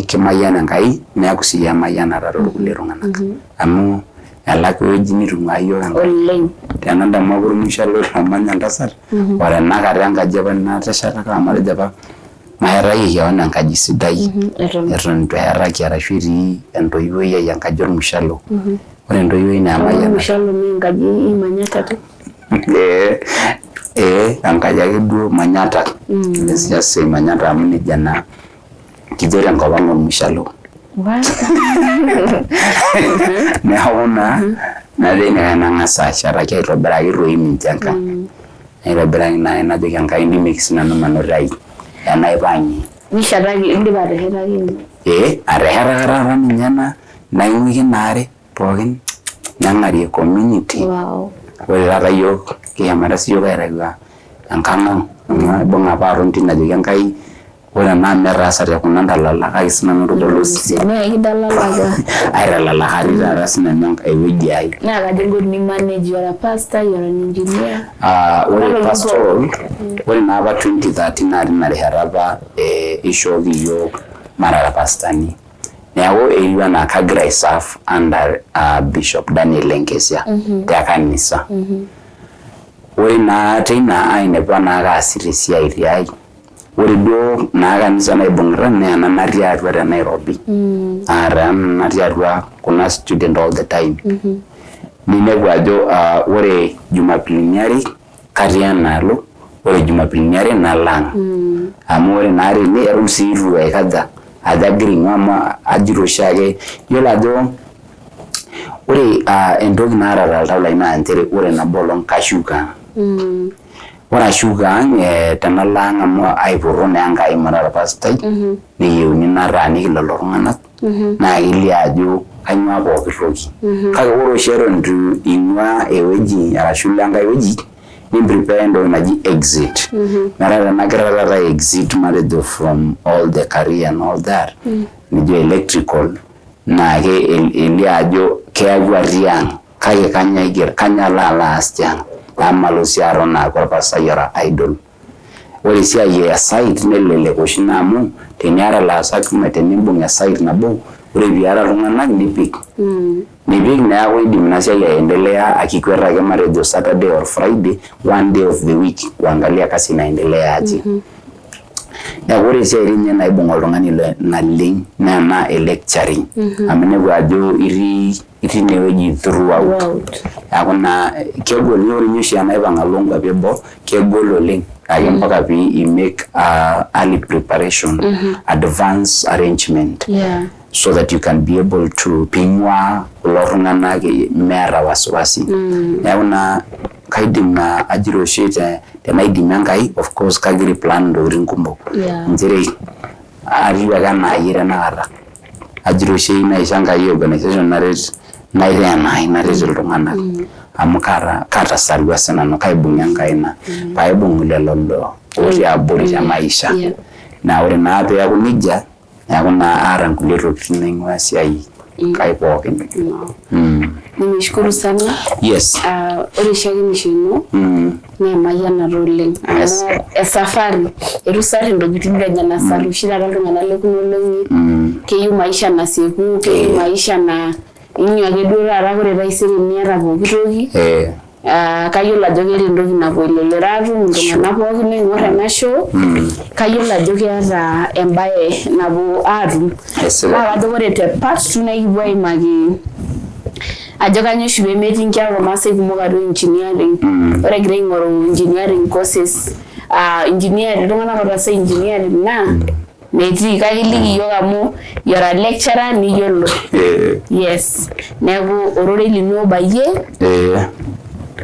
kimayian Enkai neeku siyie emayianata toorkulie tung'anak amu elakua ewueji nitung'ua iyiook Enkai. Oleng. Tenadamu apa ormusha lomanya entasat o tenakata enkaji apa nateshetaka amu atejo apa maetaki kewon enkaji sidai Eton. eton itu eetaki arashu etii entoiwuoi ai enkaji ormushalo. Ore entoiwuoi naa emayianata. Ormushalo naa enkaji imanyata tu. Ee ee enkaji ake duo manyatta. Let's just say manyatta amu nejia naa kijo tenkop ang ormushalo. Neeku naa najo ina nang'as ashetaki aitobiraki toi mincho enkang. Naitobiraki naaji najoki Enkai ndimaki sinanu manoto ai enaipang'ie. Nishetaki indipa ateshetaki nyoo? Ee ateshetaka taata ninye ena naing'uiki ina are pookin neng'arie community. Wow. Ore taata iyiook kishomoita siyiok aitayu enkang ang amu aibung'a apa aton tine ajoki Enkai ore enaa metaasate kuna ntalala kake sinanu ntodolu Naa ekintalalaka. aitalalakari taata sinanu ewueji ai. Naa kaja inko tenimanage you are a pastor, you are an engineer. Ah, ore pastoral ore naa apa 2013 naa tina rishata apa ishooki iyiook mara irpastani neeku etiu enaa kagira ai serve under Bishop Daniel Lenkesia te kanisa. Ore naa teina ainepua naa kaasita esiai tiai Ore duo naa kanisa naibung'ita naa ena natii atua te Nairobi. Aa taa ena natii atua kuna student all the time. Ninepu ajo ore jumapilini are katii enaalo, ore jumapilini are nalo ang'. Amu ore naa tene eton sii itu aikaja ajo agira aing'ua amu ajito oshiake iyiolo ajo ore entoki naata toltau lai naa nchere ore nabo olong kashuko ang'. Ore ashuko ang tenalo ang amu aipoto naa Enkai mara orpastai neyieuni nataaniki lelo tung'anak naa kelio ajo kaing'ua pooki toki. Kake ore oshi eton itu ing'ua ewueji arashu ilo enkae wueji nimprepare entoki naji exit. Metaa tenagira taata ai exit matejo from all the career and all that nijo electrical naa kelio ajo keeku atii ang. Kake kanyoo aiger? Kanyoo alo alo aas tiang? Amu malo sii aton aaku olpastai ora idle. Ore esiai e site nelelek oshi ina amu teniata ilaasak kumok tenimbung e site nabo ore piata iltung'anak nipik. Nipik neeku idim ina siai aendelea akikwet ake matejo Saturday or Friday one day of the week kuangalia kazi inaendelea aje. Neeku ore esiai dii ninye naibung oltung'ani naleng naa ena e lecturing amu inepu ajo itii itii inewueji throughout. Throughout. Neeku naa kegol ore ninye oshi enaipang alo nkuapi eboo kegol oleng kake mpaka pee i make early preparation advance arrangement Yeah. so that you can be able to ping'ua kulo tung'anak meeta wasiwasi. Neeku naa kaidim naa ajito oshi tenaidimie Enkai of course kagira ai plan intokitin kumok Yeah. nchere atiu ake enaa iyie tenakata ajito oshi naisho Enkai organization naret naitaa enaai naret iltung'anak amu kaata katasarua sinanu kaibung'a enkaina paibung lelo otii abori te maisha Yeah. naa ore naa peeku nejia. Neeku naa aata nkulie tokitin naing'ua esiai kai pookin. Nimeshukuru sana. Yes. Ore shakenisho ino naa emayianata oleng amu esafari eitu isar intokitin venye nasar oshi taata iltung'anak lekuna olong'i keyieu maisha nasieku keyieu maisha naa inyo ake duo taata ore taisere niata pooki toki. Kayiolo ajo keeta entoki napuo elelero aatum iltung'anak pookin oing'or ena show. Kayiolo ajo keeta embaye napuo aatum. Naa kajo ore te part 2 naa ekipuo aimaki ajo kanyoo oshi pemetii inkera ormaasai kumok atua engineering. Ore egira aing'oru engineering courses, engineering iltung'anak otaasa engineering naa metii kake iliki iyiook amu you're a lecturer niyiolo. Yes. Neeku ororei lino obayie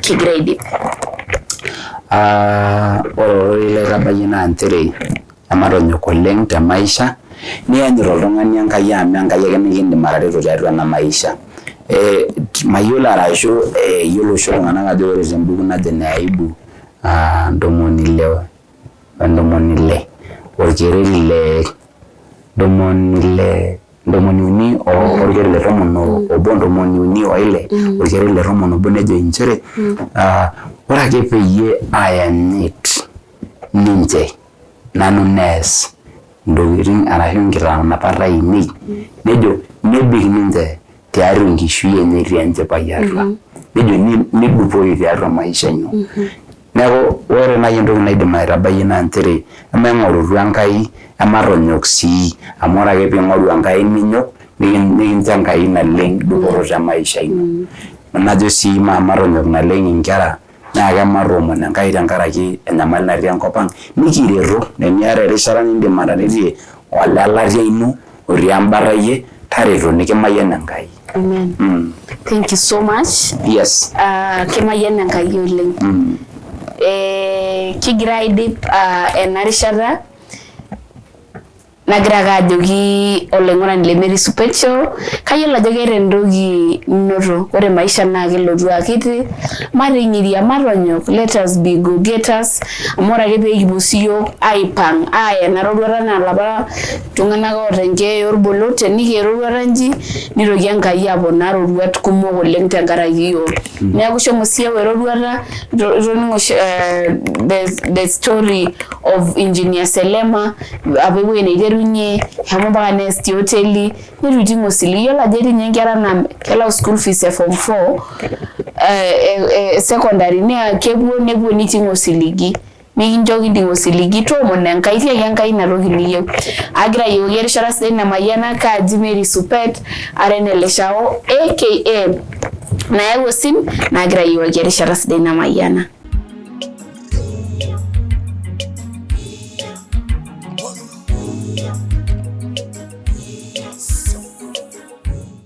kigira aidip. Ore ororei laitabayie naa nchere ematonyok oleng te maisha niyanyit oltung'ani Enkai amu Enkai ake nikindim atareto tiatua ena maisha. Mayiolo arashu eyiolo oshi iltung'anak ajo ore tembuku najo ene Ayubu 66 orkereri le 63 orkereri le 11 36 orkereri le 11 nejo inchere ore ake peyie ayanyit ninche nanu nees intokitin arashu inkitanapat ainei nejo nebik ninche tiatua enkishui enye etii enchipai atua nejo nidupoyu tiatua maisha ino. Neeku ore naaji entoki naidim aitabayie naa nchere emaing'orutu Enkai ematonyok sii amu ore ake piing'oru Enkai ninyok nikincho Enkai naleng dupoto te maisha ino. Najo sii matonyok naleng inkera naa kematoomon Enkai tenkaraki enyamali natii enkop ang nikireto teniata erishata nindim ataretie olelatia ino otii embata iyie tareto nikimayian Enkai. Amen. Thank you so much. Yes. Kemayian Enkai oleng. Kigira aidip ena rishata nagira ake ajoki olaing'urani le Mary Supecho kayiolo ajo keeta entoki ninoto ore maisha naa kelotu akiti mating'iria matonyok let us be go getters amu ore ake pee kipuo siyiok aipang aaya ena roruata anaa ilapa tung'anak oota enkeeya orbolot tenikiya eroruata inji nitoki Enkai aponaa roruat kumok oleng tenkaraki iyiook. Neeku shomo siyie yau eroruata itoning'o oshi the story of engineer Selema apa ewueji neiterunye eshomo mpaka nees te hoteli neitu iting osiligi. Iyiolo ajo etii ninye nkera naa kelau school fees e form 4 secondary naa kepuo nepuo neiting osiligi. Mikincho kinting osiligi toomono Enkai tiaki Enkai ina toki niyieu. Agira ayiewuaki erishata sidai namayiana kaaji Mary Supet ara ene Leshao aka nayau osim nagira ayiewuaki erishata sidai namayiana.